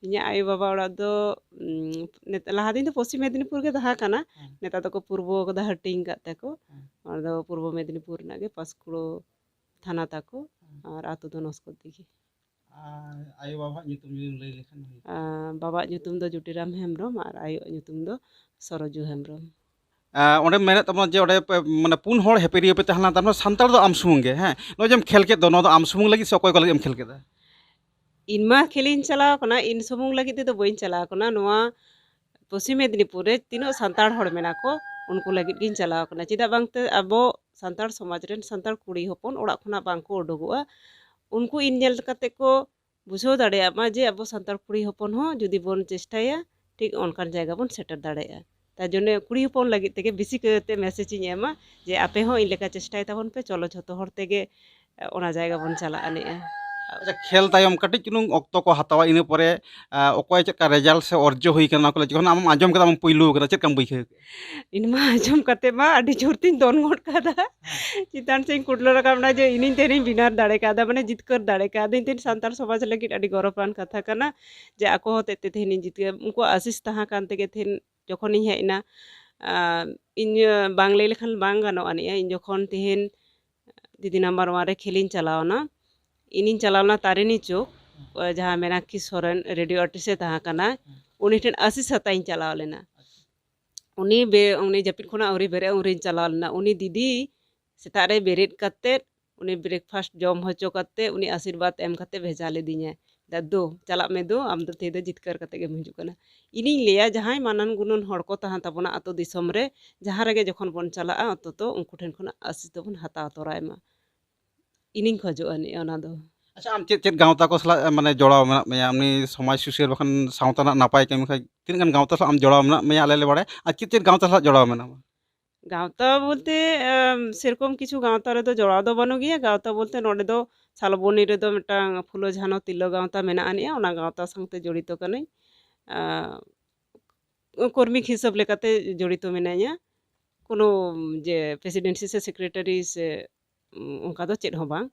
ᱤᱧᱟᱹᱜ ᱟᱭᱳ ᱵᱟᱵᱟ ᱚᱲᱟᱜ ᱫᱚ, ᱩᱢ, ᱱᱮᱛ-, ᱞᱟᱦᱟ ᱫᱤᱱ ᱫᱚ ᱯᱚᱥᱪᱤᱢ ᱢᱮᱫᱽᱱᱤᱯᱩᱨ ᱜᱮ ᱛᱟᱦᱮᱸ ᱠᱟᱱᱟ᱾ ᱦᱮᱸ᱾ ᱱᱮᱛᱟᱨ ᱫᱚᱠᱚ ᱯᱩᱨᱵᱚ ᱟᱠᱟᱫᱟ, ᱦᱟᱹᱴᱤᱧ ᱟᱠᱟᱫ ᱛᱮᱠᱚ᱾ ᱦᱮᱸ᱾ ᱚᱱᱟ ᱫᱚ ᱯᱩᱨᱵᱚ ᱢᱮᱫᱽᱱᱤᱯᱩᱨ ᱨᱮᱱᱟᱜ ᱜᱮ, ᱯᱟᱸᱥᱠᱩᱲᱟᱹ ᱛᱷᱟᱱᱟ ᱛᱟᱠᱚ᱾ ᱦᱮᱸ᱾ ᱟᱨ ᱟᱹᱛᱩ ᱫᱚ ᱱᱚᱥᱠᱚᱨ ᱫᱤᱜᱷᱤ᱾ ᱟᱨ ᱟᱭᱳ ᱵᱟᱵᱟᱣᱟᱜ ᱧᱩᱛᱩᱢ ᱡᱩᱫᱤᱢ ᱞᱟᱹᱭ ᱞᱮᱠᱷᱟᱱ ᱦᱩᱭ ᱠᱚᱜᱼᱟ᱾ ᱟᱨ ᱵᱟᱵᱟᱣᱟᱜ ᱧᱩᱛᱩᱢ ᱫᱚ ᱡᱩᱴᱤᱨᱟᱢ ᱦᱮᱢᱵᱨᱚᱢ ᱟᱨ ᱟᱭᱳᱣᱟᱜ ᱧᱩᱛᱩᱢ ᱫᱚ ᱥᱚᱨᱚᱡᱩ ᱦᱮᱢᱵᱨᱚᱢ᱾ ᱟᱨ ᱚᱸᱰᱮᱢ ᱢᱮᱱᱮᱫ ᱛᱟᱵᱚᱱᱟ ᱡᱮ ᱚᱸᱰᱮ ᱯᱮ, ᱢᱟᱱᱮ, ᱯᱩᱱ ᱦᱚᱲ ᱦᱮᱯᱮᱨᱤᱭᱟᱹ ᱯᱮ ᱛᱟᱦᱮᱸ ᱞᱮᱱᱟ, ᱛᱟᱨ ᱢᱟᱱᱮ ᱥᱟᱱᱛᱟᱲ ᱫᱚ ᱟᱢ ᱥᱩᱢᱩᱝ ᱜᱮ, ᱦᱮᱸ? ᱱᱚᱜᱼᱚᱭ ᱡᱮᱢ ᱠᱷᱮᱞ ᱠᱮᱫ ᱫᱚ, ᱱᱚᱣᱟ ᱫᱚ ᱟᱢ ᱥᱩᱢᱩᱝ ᱞᱟᱹᱜᱤᱫ ᱥᱮ ᱚᱠᱚᱭ ᱠᱚ ᱞᱟᱹᱜᱤᱫ ᱮᱢ ᱠᱷᱮᱞ ᱠᱮᱫᱟ? ᱤᱧ ᱢᱟ ᱠᱷᱮᱞᱤᱧ ᱪᱟᱞᱟᱣ ᱠᱟᱱᱟ, ᱤᱧ ᱥᱩᱢᱩᱝ ᱞᱟᱹᱜᱤᱫ ᱛᱮᱫᱚ ᱵᱟᱹᱧ ᱪᱟᱞᱟᱣ ᱠᱟᱱᱟ᱾ ᱱᱚᱣᱟ ᱯᱚᱥᱪᱤᱢ ᱢᱮᱫᱽᱱᱤᱯᱩᱨ ᱨᱮ ᱛᱤᱱᱟᱹᱜ ᱥᱟᱱᱛᱟᱲ ᱦᱚᱲ ᱢᱮᱱᱟᱜ ᱠᱚ, ᱩᱱᱠᱩ ᱞᱟᱹᱜᱤᱫ ᱜᱤᱧ ᱪᱟᱞᱟᱣ ᱠᱟᱱᱟ᱾ ᱪᱮᱫᱟᱜ ᱵᱟᱝᱛᱮ ᱟᱵᱚ ᱥᱟᱱᱛᱟᱲ ᱥᱚᱢᱟᱡᱽ ᱨᱮᱱ ᱥᱟᱱᱛᱟᱲ ᱠᱩᱲᱤ ᱦᱚᱯᱚᱱ ᱚᱲᱟᱜ ᱠᱷᱚᱱᱟᱜ ᱵᱟᱝ ᱠᱚ ᱩᱰᱩᱠᱚᱜᱼᱟ, ᱩᱱᱠᱩ ᱤᱧ ᱧᱮᱞ ᱠᱟᱛᱮ ᱠᱚ ᱵᱩᱡᱷᱟᱹᱣ ᱫᱟᱲᱮᱭᱟᱜ ᱢᱟ ᱡᱮ ᱟᱵᱚ ᱥᱟᱱᱛᱟᱲ ᱠᱩᱲᱤ ᱦᱚᱯᱚᱱ ᱦᱚᱸ ᱡᱩᱫᱤ ᱵᱚᱱ ᱪᱮᱥᱴᱟᱭᱟ, ᱴᱷᱤᱠ ᱚᱱᱠᱟᱱ ᱡᱟᱭᱜᱟ ᱵᱚᱱ ᱥᱮᱴᱮᱨ ᱫᱟᱲᱮᱭᱟᱜᱼᱟ᱾ ᱛᱟᱨ ᱡᱚᱱᱱᱮ ᱠᱩᱲᱤ ᱦᱚᱯᱚᱱ ᱞᱟᱹᱜᱤᱫ ᱛᱮᱜᱮ ᱵᱮᱥᱤ ᱠᱟᱭᱛᱮ ᱢᱮᱥᱮᱡᱽ ᱤᱧ ᱮᱢᱟ ᱡᱮ ᱟᱯᱮ ᱦᱚᱸ ᱤᱧ ᱞᱮᱠᱟ ᱪᱮᱥᱴᱟᱭ ᱛᱟᱵᱚᱱ ᱯᱮ, ᱪᱚᱞᱚ ᱡᱷᱚᱛᱚ ᱦᱚᱲ ᱛᱮᱜᱮ, ᱮ, ᱚᱱᱟ ᱡᱟᱭᱜᱟ ᱵᱚᱱ ᱪᱟᱞᱟᱜ ᱟᱹᱱᱤᱡᱼᱟ᱾ ᱟᱪᱪᱷᱟ, ᱠᱷᱮᱞ ᱛᱟᱭᱚᱢ ᱠᱟᱹᱴᱤᱡ ᱪᱩᱞᱩᱝ ᱚᱠᱛᱚ ᱠᱚ ᱦᱟᱛᱟᱣᱟ, ᱤᱱᱟᱹ ᱯᱚᱨᱮ, ᱟ, ᱚᱠᱚᱭ ᱪᱮᱫ ᱞᱮᱠᱟ ᱨᱮᱡᱟᱞᱴ ᱥᱮ ᱚᱨᱡᱚ ᱦᱩᱭ ᱠᱟᱱᱟ, ᱚᱱᱟ ᱠᱚ ᱡᱚᱠᱷᱚᱱ ᱟᱢᱮᱢ ᱟᱸᱡᱚᱢ ᱠᱮᱫᱟ, ᱟᱢᱮᱢ ᱯᱩᱭᱞᱩ ᱠᱟᱱᱟ, ᱪᱮᱫ ᱞᱮᱠᱟᱢ ᱵᱩᱡᱷᱟᱹᱣ ᱠᱮᱫᱟ? ᱤᱧ ᱢᱟ ᱟᱸᱡᱚᱢ ᱠᱟᱛᱮ ᱢᱟ ᱟᱹᱰᱤ ᱡᱳᱨ ᱛᱤᱧ ᱫᱚᱱ ᱜᱚᱫ ᱠᱟᱫᱟ᱾ ᱦᱮᱸ᱾ ᱪᱮᱛᱟᱱ ᱥᱮᱫ ᱤᱧ ᱠᱩᱰᱞᱟᱹ ᱨᱟᱠᱟᱵ ᱮᱱᱟ ᱡᱮ ᱤᱧᱤᱧ ᱛᱮᱦᱮᱧ ᱵᱤᱱᱟᱨ ᱫᱟᱲᱮ ᱠᱟᱣᱫᱟ, ᱢᱟᱱᱮ ᱡᱤᱛᱠᱟᱹᱨ ᱫᱟᱲᱮ ᱠᱟᱣᱫᱟᱹᱧ᱾ ᱛᱮᱦᱮᱧ ᱥᱟᱱᱛᱟᱲ ᱥᱚᱢᱟᱡᱽ ᱞᱟᱹᱜᱤᱫ ᱟᱹᱰᱤ ᱜᱚᱨᱚᱵᱟᱱ ᱠᱟᱛᱷᱟ ᱠᱟᱱᱟ ᱡᱮ ᱟᱠᱚ ᱦᱚᱛᱮᱡ ᱛᱮ ᱛᱮᱦᱮᱧ ᱤᱧ ᱡᱤᱛᱠᱟᱹᱨ, ᱩᱱᱠᱩᱣᱟᱜ ᱟᱥᱤᱥ ᱛᱟᱦᱮᱸ ᱠᱟᱱ ᱛᱮᱜᱮ ᱛᱮᱦᱮᱧ ᱡᱚᱠᱷᱚᱱᱤᱧ ᱦᱮᱡ ᱮᱱᱟ, ᱟᱸ, ᱤᱧ ᱵᱟᱝ ᱞᱟᱹᱭ ᱞᱮᱠᱷᱟᱱ ᱵᱟᱝ ᱜᱟᱱᱚᱜ ᱟᱹᱱᱤᱡᱼᱟ᱾ ᱤᱧ ᱡᱚᱠᱷᱚᱱ ᱛᱮᱦᱮᱧ ᱫᱤᱫᱤ ᱱᱟᱢᱵᱟᱨ ᱚᱣᱟᱱ ᱨᱮ ᱠᱷᱮᱞᱤᱧ ᱪᱟᱞᱟᱣ ᱮᱱᱟ, ᱤᱧᱤᱧ ᱪᱟᱞᱟᱣ ᱞᱮᱱᱟ ᱛᱟᱨᱤᱱᱤ ᱪᱚᱠ, ᱡᱟᱦᱟᱸ ᱢᱮᱱᱟᱠᱠᱷᱤ ᱥᱚᱨᱮᱱ ᱨᱮᱰᱤᱭᱳ ᱟᱨᱴᱤᱥᱴ ᱮ ᱛᱟᱦᱮᱸ ᱠᱟᱱᱟ, ᱩᱱᱤ ᱴᱷᱮᱱ ᱟᱥᱤᱥ ᱦᱟᱛᱟᱣ ᱤᱧ ᱪᱟᱞᱟᱣ ᱞᱮᱱᱟ᱾ ᱩᱱᱤ ᱵᱮ-, ᱩᱱᱤ ᱡᱟᱹᱯᱤᱫ ᱠᱷᱚᱱᱟᱜ ᱟᱹᱣᱨᱤ ᱵᱮᱨᱮᱫ, ᱩᱱᱨᱤᱧ ᱪᱟᱞᱟᱣ ᱞᱮᱱᱟ᱾ ᱩᱱᱤ ᱫᱤᱫᱤ ᱥᱮᱛᱟᱜ ᱨᱮ ᱵᱮᱨᱮᱫ ᱠᱟᱛᱮᱫ ᱩᱱᱤ ᱵᱨᱮᱠᱯᱷᱟᱥᱴ ᱡᱚᱢ ᱦᱚᱪᱚ ᱠᱟᱛᱮ ᱩᱱᱤ ᱟᱥᱤᱨᱵᱟᱫᱽ ᱮᱢ ᱠᱟᱛᱮ ᱵᱷᱮᱡᱟ ᱞᱤᱫᱤᱧᱟᱭ᱾ ᱫᱟ, "ᱫᱩ, ᱪᱟᱞᱟᱜ ᱢᱮ ᱫᱩ, ᱟᱢ ᱫᱚ ᱛᱮᱦᱮᱧ ᱫᱚ ᱡᱤᱛᱠᱟᱹᱨ ᱠᱟᱛᱮ ᱜᱮᱢ ᱦᱤᱡᱩᱜ ᱠᱟᱱᱟ᱾" ᱤᱧᱤᱧ ᱞᱟᱹᱭᱟ, ᱡᱟᱦᱟᱸᱭ ᱢᱟᱱᱟᱱ ᱜᱩᱱᱟᱹᱱ ᱦᱚᱲ ᱠᱚ ᱛᱟᱦᱮᱱ ᱛᱟᱵᱚᱱᱟ ᱟᱹᱛᱩ ᱫᱤᱥᱚᱢ ᱨᱮ, ᱡᱟᱦᱟᱸ ᱨᱮᱜᱮ ᱡᱚᱠᱷᱚᱱ ᱵᱚᱱ ᱪᱟᱞᱟᱜᱼᱟ, ᱚᱱᱛᱚᱛᱚ ᱩᱱᱠᱩ ᱴᱷᱮᱱ ᱠᱷᱚᱱᱟᱜ ᱟᱥᱤᱥ ᱫᱚᱵᱚᱱ ᱦᱟᱛᱟᱣ ᱛᱚᱨᱟᱭ ᱢᱟ᱾ ᱤᱧᱤᱧ ᱠᱷᱚᱡᱚᱜᱼᱟ ᱱᱤᱭᱟᱹ, ᱚᱱᱟ ᱫᱚ᱾ ᱟᱪᱪᱷᱟ, ᱟᱢ ᱪᱮᱫ ᱪᱮᱫ ᱜᱟᱶᱛᱟ ᱠᱚ ᱥᱟᱞᱟᱜ, ᱢᱟᱱᱮ, ᱡᱚᱲᱟᱣ ᱢᱮᱱᱟᱜ ᱢᱮᱭᱟ? ᱮᱢᱱᱤ ᱥᱚᱢᱟᱡᱽ ᱥᱩᱥᱟᱹᱨ ᱵᱟᱠᱷᱟᱱ ᱥᱟᱶᱛᱟ ᱨᱮᱱᱟᱜ ᱱᱟᱯᱟᱭ ᱠᱟᱹᱢᱤ ᱠᱷᱟᱡ ᱛᱤᱱᱟᱹᱜ ᱜᱟᱱ ᱜᱟᱶᱛᱟ ᱥᱟᱞᱟᱜ ᱟᱢ ᱡᱚᱲᱟᱣ ᱢᱮᱱᱟᱜ ᱢᱮᱭᱟ, ᱟᱞᱮ ᱞᱮ ᱵᱟᱲᱟᱭᱟ, ᱟᱨ ᱪᱮᱫ ᱪᱮᱫ ᱜᱟᱶᱛᱟ ᱥᱟᱞᱟᱜ ᱡᱚᱲᱟᱣ ᱢᱮᱱᱟᱢᱟ? ᱜᱟᱶᱛᱟ ᱵᱚᱞᱛᱮ, ᱮᱢ, ᱥᱮᱨᱚᱠᱚᱢ ᱠᱤᱪᱷᱩ ᱜᱟᱶᱛᱟ ᱨᱮᱫᱚ ᱡᱚᱲᱟᱣ ᱫᱚ ᱵᱟᱹᱱᱩᱜ ᱜᱮᱭᱟ᱾ ᱜᱟᱶᱛᱟ ᱵᱚᱞᱛᱮ ᱱᱚᱰᱮ ᱫᱚ ᱥᱟᱞᱵᱚᱱᱤ ᱨᱮᱫᱚ ᱢᱤᱫᱴᱟᱝ ᱯᱷᱩᱞᱳ ᱡᱷᱟᱱᱚ ᱛᱤᱨᱞᱟᱹ ᱜᱟᱶᱛᱟ ᱢᱮᱱᱟᱜ ᱟᱹᱱᱤᱡᱼᱟ, ᱚᱱᱟ ᱜᱟᱶᱛᱟ ᱥᱟᱶᱛᱮ ᱡᱚᱲᱤᱛᱚ ᱠᱟᱹᱱᱟᱹᱧ᱾ ᱟᱸ, ᱠᱚᱨᱢᱤᱠ ᱦᱤᱥᱟᱹᱵ ᱞᱮᱠᱟᱛᱮ ᱡᱚᱲᱤᱛᱚ ᱢᱮᱱᱟᱹᱧᱟ᱾ ᱠᱳᱱᱳ ᱡᱮ ᱯᱨᱮᱥᱤᱰᱮᱱᱥᱤ ᱥᱮ ᱥᱮᱠᱨᱮᱴᱟᱨᱤ ᱥᱮ, ᱩᱸ, ᱚᱱᱠᱟ ᱫᱚ ᱪᱮᱫ ᱦᱚᱸ ᱵᱟᱝ᱾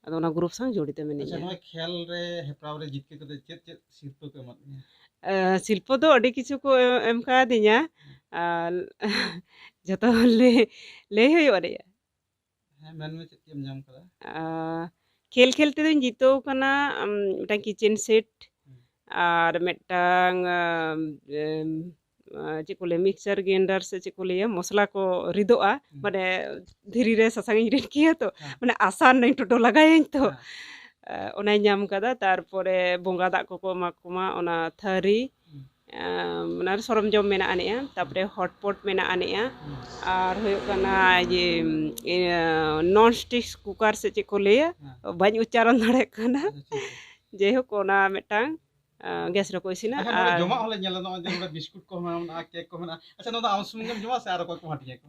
ᱟᱫᱚ ᱚᱱᱟ ᱜᱨᱩᱯ ᱥᱟᱶ ᱡᱚᱲᱤᱛᱚ ᱟᱪᱪᱷᱟ, ᱢᱤᱱᱟᱹᱧᱟ᱾ ᱱᱚᱣᱟ ᱠᱷᱮᱞ ᱨᱮ ᱦᱮᱯᱨᱟᱣ ᱨᱮ ᱡᱤᱛᱠᱟᱹᱨ ᱠᱟᱛᱮ ᱪᱮᱫ ᱪᱮᱫ ᱥᱤᱨᱯᱟᱹ ᱠᱚ ᱮᱢᱟᱫ ᱢᱮᱭᱟ? ᱮ, ᱥᱤᱨᱯᱟᱹ ᱫᱚ ᱟᱹᱰᱤ ᱠᱤᱪᱷᱩ ᱠᱚ ᱮ-, ᱮᱢ ᱠᱟᱣᱫᱤᱧᱟ᱾ ᱟᱨ ᱡᱷᱚᱛᱚ ᱞᱟᱹᱭ, ᱞᱟᱹᱭ ᱦᱩᱭᱩᱜᱼᱟ ᱨᱮᱭᱟᱜ᱾ ᱦᱮᱸ, ᱢᱮᱱ ᱢᱮ, ᱪᱮᱫ ᱪᱮᱫ ᱮᱢ ᱧᱟᱢ ᱠᱟᱫᱟ? ᱟ, ᱠᱷᱮᱞ ᱠᱷᱮᱞ ᱛᱮᱫᱚᱧ ᱡᱤᱛᱟᱹᱣ ᱠᱟᱱᱟ, ᱟᱢ, ᱢᱤᱫᱴᱟᱝ ᱠᱤᱪᱮᱱ ᱥᱮᱴ ᱦᱩᱸ᱾ ᱟᱨ ᱢᱤᱫᱴᱟᱝ, ᱟᱢ, ᱮᱢ, ᱟ, ᱪᱮᱫ ᱠᱚ ᱞᱟᱹᱭᱟ, ᱢᱤᱠᱥᱪᱟᱨ ᱜᱨᱟᱭᱤᱱᱰᱟᱨ ᱥᱮ ᱪᱮᱫ ᱠᱚ ᱞᱟᱹᱭᱟ, ᱢᱚᱥᱞᱟ ᱠᱚ ᱨᱤᱫᱚᱜᱼᱟ, ᱦᱩᱸ᱾ ᱢᱟᱱᱮ ᱫᱷᱤᱨᱤ ᱨᱮ ᱥᱟᱥᱟᱝ ᱤᱧ ᱨᱤᱫ ᱠᱮᱭᱟ ᱛᱚ, ᱦᱮᱸ᱾ ᱢᱟᱱᱮ ᱟᱥᱟᱱ ᱱᱟᱹᱧ ᱴᱳᱴᱳ ᱞᱟᱜᱟᱭᱟᱹᱧ ᱛᱚ᱾ ᱦᱮᱸ᱾ ᱟ, ᱚᱱᱟᱧ ᱧᱟᱢ ᱠᱟᱫᱟ᱾ ᱛᱟᱨᱯᱚᱨᱮ ᱵᱚᱸᱜᱟ ᱫᱟᱜ ᱠᱚᱠᱚ ᱮᱢᱟ ᱠᱚᱢᱟ, ᱚᱱᱟ ᱛᱷᱟᱹᱨᱤ, ᱦᱩᱸ᱾ ᱟᱢ, ᱚᱱᱟ ᱨᱮ ᱥᱚᱨᱚᱢᱡᱟᱢ ᱢᱮᱱᱟᱜ ᱟᱹᱱᱤᱡᱼᱟ᱾ ᱛᱟᱨᱯᱚᱨᱮ ᱦᱩᱸ᱾ ᱦᱚᱴᱯᱚᱴ ᱢᱮᱱᱟᱜ ᱟᱹᱱᱤᱡᱼᱟ᱾ ᱦᱩᱸ᱾ ᱟᱨ ᱦᱩᱭᱩᱜ ᱠᱟᱱᱟ ᱡᱮ, ᱤᱭᱟᱹ, ᱱᱚᱱ ᱥᱴᱤᱠ ᱠᱩᱠᱟᱨ ᱥᱮ ᱪᱮᱫ ᱠᱚ ᱞᱟᱹᱭᱟ, ᱦᱮᱸ᱾ ᱵᱟᱹᱧ ᱩᱪᱪᱟᱨᱚᱱ ᱫᱟᱲᱮᱭᱟᱜ ᱠᱟᱱᱟ᱾ ᱟᱪᱪᱷᱟ, ᱴᱷᱤᱠ ᱜᱮᱭᱟ᱾ ᱡᱟᱭᱦᱳᱠ, ᱚᱱᱟ ᱢᱤᱫᱴᱟᱝ, ᱟ, ᱜᱮᱥ ᱨᱮᱠᱚ ᱤᱥᱤᱱᱟ᱾ ᱟᱪᱪᱷᱟ, ᱱᱚᱰᱮ ᱟᱨ ᱡᱚᱢᱟᱜ ᱦᱚᱸᱞᱮ ᱧᱮᱞᱟ, ᱱᱚᱜᱼᱚᱭ ᱡᱮ ᱱᱚᱰᱮ ᱵᱤᱥᱠᱩᱴ ᱠᱚ ᱢᱮᱱᱟᱜᱼᱟ, ᱠᱮᱠ ᱠᱚ ᱢᱮᱱᱟᱜᱼᱟ᱾ ᱟᱪᱪᱷᱟ, ᱱᱚᱣᱟ ᱫᱚ ᱟᱢ ᱥᱩᱢᱩᱝ ᱜᱮᱢ ᱡᱚᱢᱟ ᱥᱮ ᱟᱨ ᱚᱠᱚᱭ ᱠᱚ ᱦᱟᱹᱴᱤᱧᱟ ᱠᱚ?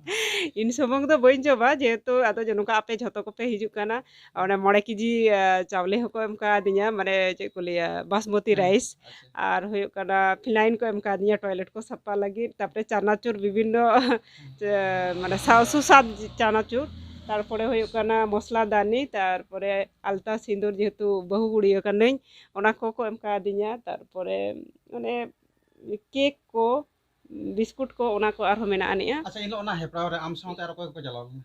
ᱤᱧ ᱥᱩᱢᱩᱝ ᱫᱚ ᱵᱟᱹᱧ ᱡᱚᱢᱟ, ᱡᱮᱦᱮᱛᱩ ᱟᱫᱚ ᱱᱚᱝᱠᱟ ᱟᱯᱮ ᱡᱷᱚᱛᱚ ᱠᱚᱯᱮ ᱦᱤᱡᱩᱜ ᱠᱟᱱᱟ᱾ ᱚᱱᱮ ᱢᱚᱬᱮ ᱠᱮᱡᱤ, ᱟ, ᱪᱟᱣᱞᱮ ᱦᱚᱸᱠᱚ ᱮᱢ ᱠᱟᱣᱫᱤᱧᱟ, ᱢᱟᱱᱮ ᱪᱮᱫ ᱠᱚ ᱞᱟᱹᱭᱟ, ᱵᱟᱥᱢᱚᱛᱤ ᱦᱮᱸ, ᱨᱟᱭᱤᱥ᱾ ᱟᱪᱪᱷᱟ᱾ ᱟᱨ ᱦᱩᱭᱩᱜ ᱠᱟᱱᱟ ᱯᱷᱤᱱᱟᱭᱤᱱ ᱠᱚ ᱮᱢ ᱠᱟᱣᱫᱤᱧᱟ ᱴᱚᱭᱞᱮᱴ ᱠᱚ ᱥᱟᱯᱷᱟ ᱞᱟᱹᱜᱤᱫ᱾ ᱛᱟᱨᱯᱚᱨᱮ ᱪᱟᱱᱟᱪᱩᱨ ᱵᱤᱵᱷᱤᱱᱱᱚ ᱦᱩᱸ᱾ ᱪᱮ-, ᱢᱟᱱᱮ ᱥᱟ-, ᱥᱩᱥᱟᱫ ᱪᱟᱱᱟᱪᱩᱨ᱾ ᱛᱟᱨᱯᱚᱨᱮ ᱦᱩᱭᱩᱜ ᱠᱟᱱᱟ ᱢᱚᱥᱞᱟ ᱫᱟᱱᱤ, ᱛᱟᱨᱯᱚᱨᱮ ᱟᱞᱛᱟ ᱥᱤᱸᱫᱩᱨ, ᱡᱮᱦᱮᱛᱩ ᱵᱟᱹᱦᱩ ᱠᱩᱲᱤ ᱠᱟᱹᱱᱟᱹᱧ, ᱚᱱᱟ ᱠᱚᱠᱚ ᱮᱢ ᱠᱟᱣᱫᱤᱧᱟ᱾ ᱛᱟᱨᱯᱚᱨᱮ ᱚᱱᱮ ᱠᱮᱠ ᱠᱚ, ᱵᱤᱥᱠᱩᱴ ᱠᱚ, ᱚᱱᱟ ᱠᱚ ᱟᱨᱦᱚᱸ ᱢᱮᱱᱟᱜ ᱟᱹᱱᱤᱡᱼᱟ᱾ ᱟᱪᱪᱷᱟ, ᱮᱱᱦᱤᱞᱳᱜ ᱚᱱᱟ ᱦᱮᱯᱨᱟᱣ ᱨᱮ ᱟᱢ ᱥᱟᱶᱛᱮ ᱟᱨ ᱚᱠᱚᱭ ᱠᱚᱠᱚ ᱪᱟᱞᱟᱣ ᱞᱮᱱᱟ?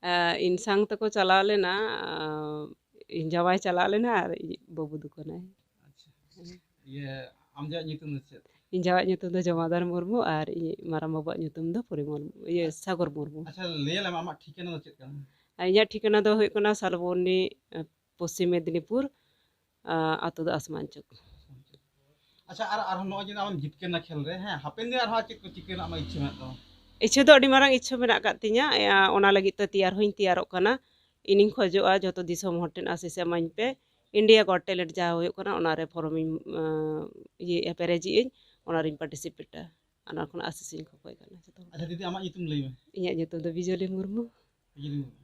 ᱟ, ᱤᱧ ᱥᱟᱝ ᱛᱮᱠᱚ ᱪᱟᱞᱟᱣ ᱞᱮᱱᱟ, ᱟ, ᱤᱧ ᱡᱟᱶᱟᱭ ᱪᱟᱞᱟᱣ ᱞᱮᱱᱟ ᱟᱨ ᱤᱧᱤᱡ ᱵᱟᱹᱵᱩ ᱫᱚ ᱠᱟᱱᱟᱭ᱾ ᱟᱪᱪᱷᱟ᱾ ᱤᱭᱟᱹ, ᱟᱢ ᱡᱟᱣᱟᱜ ᱧᱩᱛᱩᱢ ᱫᱚ ᱪᱮᱫ? ᱤᱧ ᱡᱟᱣᱟᱜ ᱧᱩᱛᱩᱢ ᱫᱚ ᱡᱚᱢᱟᱫᱟᱨ ᱢᱩᱨᱢᱩ ᱟᱨ ᱤᱧᱤᱡ ᱢᱟᱨᱟᱝ ᱵᱟᱵᱩᱣᱟᱜ ᱧᱩᱛᱩᱢ ᱫᱚ ᱯᱚᱨᱤᱢᱚᱞ, ᱤᱭᱟᱹ, ᱥᱟᱜᱚᱨ ᱢᱩᱨᱢᱩ᱾ ᱟᱪᱪᱷᱟ, ᱞᱟᱹᱭ ᱟᱞᱮ ᱢᱮ, ᱟᱢᱟᱜ ᱴᱷᱤᱠᱟᱹᱱᱟ ᱫᱚ ᱪᱮᱫ ᱠᱟᱱᱟ? ᱟᱨ ᱤᱧᱟᱹᱜ ᱴᱷᱤᱠᱟᱹᱱᱟ ᱫᱚ ᱦᱩᱭᱩᱜ ᱠᱟᱱᱟ ᱥᱟᱞᱵᱚᱱᱤ, ᱟᱸ, ᱯᱚᱥᱪᱤᱢ ᱢᱮᱫᱽᱱᱤᱯᱩᱨ, ᱟᱸ, ᱟᱛᱳ ᱫᱚ ᱟᱥᱢᱟᱱᱪᱚᱠ᱾ ᱟᱪᱪᱷᱟ, ᱟᱨ ᱟᱨᱦᱚᱸ ᱱᱚᱜᱼᱚᱭ ᱡᱮ ᱟᱢᱮᱢ ᱡᱤᱛᱠᱟᱹᱨ ᱮᱱᱟ ᱠᱷᱮᱞ ᱨᱮ, ᱦᱮᱸ, ᱦᱟᱯᱮᱱ ᱫᱤᱱ ᱟᱨᱦᱚᱸ ᱪᱮᱫ ᱠᱚ ᱪᱤᱠᱟᱹ ᱨᱮᱱᱟᱜ ᱟᱢᱟᱜ ᱤᱪᱪᱷᱟᱹ ᱢᱮᱱᱟᱜ ᱛᱟᱢᱟ? ᱤᱪᱪᱷᱟᱹ ᱫᱚ ᱟᱹᱰᱤ ᱢᱟᱨᱟᱝ ᱤᱪᱪᱷᱟᱹ ᱢᱮᱱᱟᱜ ᱟᱠᱟᱫ ᱛᱤᱧᱟᱹ᱾ ᱮ, ᱚᱱᱟ ᱞᱟᱹᱜᱤᱫ ᱛᱮ ᱛᱮᱭᱟᱨ ᱦᱚᱸᱧ ᱛᱮᱭᱟᱨᱚᱜ ᱠᱟᱱᱟ᱾ ᱤᱧᱤᱧ ᱠᱷᱚᱡᱚᱜᱼᱟ ᱡᱚᱛᱚ ᱫᱤᱥᱚᱢ ᱦᱚᱲ ᱴᱷᱮᱱ ᱟᱥᱤᱥ ᱮᱢᱟᱹᱧ ᱯᱮ᱾ India Got Talent ᱡᱟᱦᱟᱸ ᱦᱩᱭᱩᱜ ᱠᱟᱱᱟ, ᱚᱱᱟᱨᱮ ᱯᱷᱚᱨᱚᱢᱤᱧ, ᱟᱸ, ᱤᱭᱟᱹᱭᱮᱫᱼᱟ, ᱯᱮᱨᱮᱡᱮᱜ ᱟᱹᱧ, ᱚᱱᱟᱨᱤᱧ ᱯᱟᱨᱴᱤᱥᱤᱯᱮᱴᱟ᱾ ᱚᱱᱟ ᱠᱷᱚᱱ ᱟᱥᱤᱥ ᱤᱧ ᱠᱷᱚᱠᱚᱭ ᱠᱟᱱᱟ ᱡᱚᱛᱚ ᱦᱚᱲ᱾ ᱟᱪᱪᱷᱟ ᱫᱤᱫᱤ, ᱟᱢᱟᱜ ᱧᱩᱛᱩᱢ ᱞᱟᱹᱭ ᱢᱮ᱾ ᱤᱧᱟᱹᱜ ᱧᱩᱛᱩᱢ ᱫᱚ ᱵᱤᱡᱚᱞᱤ ᱢᱩᱨᱢᱩ᱾ ᱵᱤᱡᱚᱞᱤ ᱢᱩᱨᱢᱩ᱾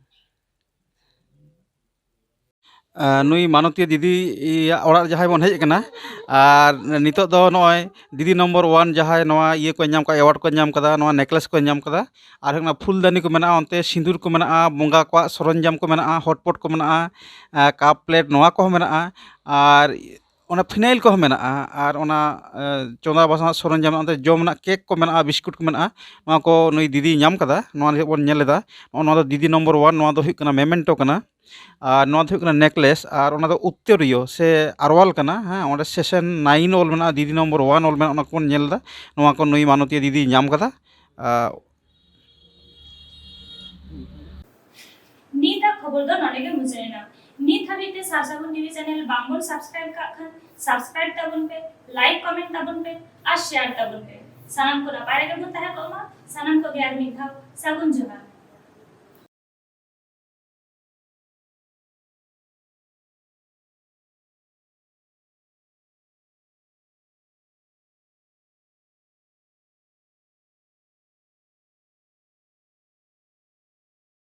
ᱟᱨ ᱱᱩᱭ ᱢᱟᱱᱚᱛᱤᱭᱟᱹ ᱫᱤᱫᱤᱭᱟᱜ ᱚᱲᱟᱜ ᱨᱮ ᱡᱟᱦᱟᱸᱭ ᱵᱚᱱ ᱦᱮᱡ ᱟᱠᱟᱱᱟ, ᱟᱨ ᱱᱤᱛᱚᱜ ᱫᱚ ᱱᱚᱜᱼᱚᱭ ᱫᱤᱫᱤ ᱱᱚᱢᱵᱚᱨ ᱳᱣᱟᱱ ᱡᱟᱦᱟᱸᱭ ᱱᱚᱣᱟ ᱤᱭᱟᱹ ᱠᱚ ᱧᱟᱢ ᱠᱟᱫᱟ, ᱮᱣᱟᱨᱰ ᱠᱚ ᱧᱟᱢ ᱠᱟᱫᱟ, ᱱᱚᱣᱟ ᱱᱮᱠᱞᱮᱥ ᱠᱚ ᱧᱟᱢ ᱠᱟᱫᱟ, ᱟᱨ ᱦᱩᱭᱩᱜ ᱠᱟᱱᱟ ᱯᱷᱩᱞᱫᱟᱹᱱᱤ ᱠᱚ ᱢᱮᱱᱟᱜᱼᱟ, ᱚᱱᱛᱮ ᱥᱤᱸᱫᱩᱨ ᱠᱚ ᱢᱮᱱᱟᱜᱼᱟ, ᱵᱚᱸᱜᱟ ᱠᱚᱣᱟᱜ ᱥᱚᱨᱚᱧᱡᱟᱢ ᱠᱚ ᱢᱮᱱᱟᱜᱼᱟ, ᱦᱚᱴᱯᱚᱴ ᱠᱚ ᱢᱮᱱᱟᱜᱼᱟ, ᱟᱨ ᱠᱟᱯ ᱯᱞᱮᱴ ᱱᱚᱣᱟ ᱠᱚᱦᱚᱸ ᱢᱮᱱᱟᱜᱼᱟ, ᱟᱨ ᱚᱱᱟ ᱯᱷᱤᱱᱟᱭᱤᱞ ᱠᱚᱦᱚᱸ ᱢᱮᱱᱟᱜᱼᱟ, ᱟᱨ ᱚᱱᱟ, ᱮ, ᱪᱚᱸᱫᱟ ᱵᱟᱥᱟᱝ ᱥᱚᱨᱚᱧᱡᱟᱢ ᱢᱮᱱᱟᱜᱼᱟ, ᱚᱱᱛᱮ ᱡᱚᱢ ᱨᱮᱱᱟᱜ ᱠᱮᱠ ᱠᱚ ᱢᱮᱱᱟᱜᱼᱟ, ᱵᱤᱥᱠᱩᱴ ᱠᱚ ᱢᱮᱱᱟᱜᱼᱟ᱾ ᱱᱚᱣᱟ ᱠᱚ ᱱᱩᱭ ᱫᱤᱫᱤᱭ ᱧᱟᱢ ᱠᱟᱫᱟ, ᱱᱚᱣᱟ ᱱᱤᱛᱚᱜ ᱵᱚᱱ ᱧᱮᱞ ᱮᱫᱟ᱾ ᱱᱚᱜᱼᱚ ᱱᱚᱣᱟ ᱫᱚ ᱫᱤᱫᱤ ᱱᱚᱢᱵᱚᱨ ᱳᱣᱟᱱ, ᱱᱚᱣᱟ ᱫᱚ ᱦᱩᱭᱩᱜ ᱠᱟᱱᱟ ᱢᱮᱢᱮᱱᱴᱳ ᱠᱟᱱᱟ, ᱟᱨ ᱱᱚᱣᱟ ᱫᱚ ᱦᱩᱭᱩᱜ ᱠᱟᱱᱟ ᱱᱮᱠᱞᱮᱥ, ᱟᱨ ᱚᱱᱟ ᱫᱚ ᱩᱛᱛᱚᱨᱤᱭᱚ ᱥᱮ ᱟᱨᱣᱟᱞ ᱠᱟᱱᱟ᱾ ᱦᱮᱸ, ᱚᱸᱰᱮ ᱥᱮᱥᱚᱱ ᱱᱟᱭᱤᱱ ᱚᱞ ᱢᱮᱱᱟᱜᱼᱟ, ᱫᱤᱫᱤ ᱱᱚᱢᱵᱚᱨ ᱳᱣᱟᱱ ᱚᱞ ᱢᱮᱱᱟᱜᱼᱟ, ᱚᱱᱟ ᱠᱚᱵᱚᱱ ᱧᱮᱞ ᱮᱫᱟ᱾ ᱱᱚᱣᱟ ᱠᱚ ᱱᱩᱭ ᱢᱟᱱᱚᱛᱤᱭᱟᱹ ᱫᱤᱫᱤᱭ ᱧᱟᱢ ᱠᱟᱫᱟ᱾ ᱟᱨ ᱱᱤᱛᱟᱜ ᱠᱷᱚᱵᱚᱨ ᱫᱚ ᱱᱚᱰᱮ ᱜᱮ ᱢᱩᱪᱟᱹᱫ ᱮᱱᱟ᱾ ᱱᱤᱛ ᱦᱟᱹᱵᱤᱡ ᱛᱮ ᱥᱟᱨ ᱥᱟᱹᱜᱩᱱ ᱴᱤᱵᱷᱤ ᱪᱮᱱᱮᱞ ᱵᱟᱝ ᱵᱚᱱ ᱥᱟᱵᱥᱠᱨᱟᱭᱤᱵ ᱠᱟᱜ ᱠᱷᱟᱱ, ᱥᱟᱵᱥᱠᱨᱟᱭᱤᱵ ᱛᱟᱵᱚᱱ ᱯᱮ, ᱞᱟᱭᱤᱠ ᱠᱚᱢᱮᱱᱴ ᱛᱟᱵᱚᱱ ᱯᱮ ᱟᱨ ᱥᱮᱭᱟᱨ ᱛᱟᱵᱚᱱ ᱯᱮ᱾ ᱥᱟᱱᱟᱢ ᱠᱚ ᱱᱟᱯᱟᱭ ᱨᱮᱜᱮ ᱵᱚᱱ ᱛᱟᱦᱮᱸ ᱠᱚᱜ ᱢᱟ᱾ ᱥᱟᱱᱟᱢ ᱠᱚᱜᱮ ᱟᱨ ᱢᱤᱫ ᱫᱷᱟᱣ ᱥᱟᱹᱜᱩᱱ ᱡᱚᱦᱟᱨ᱾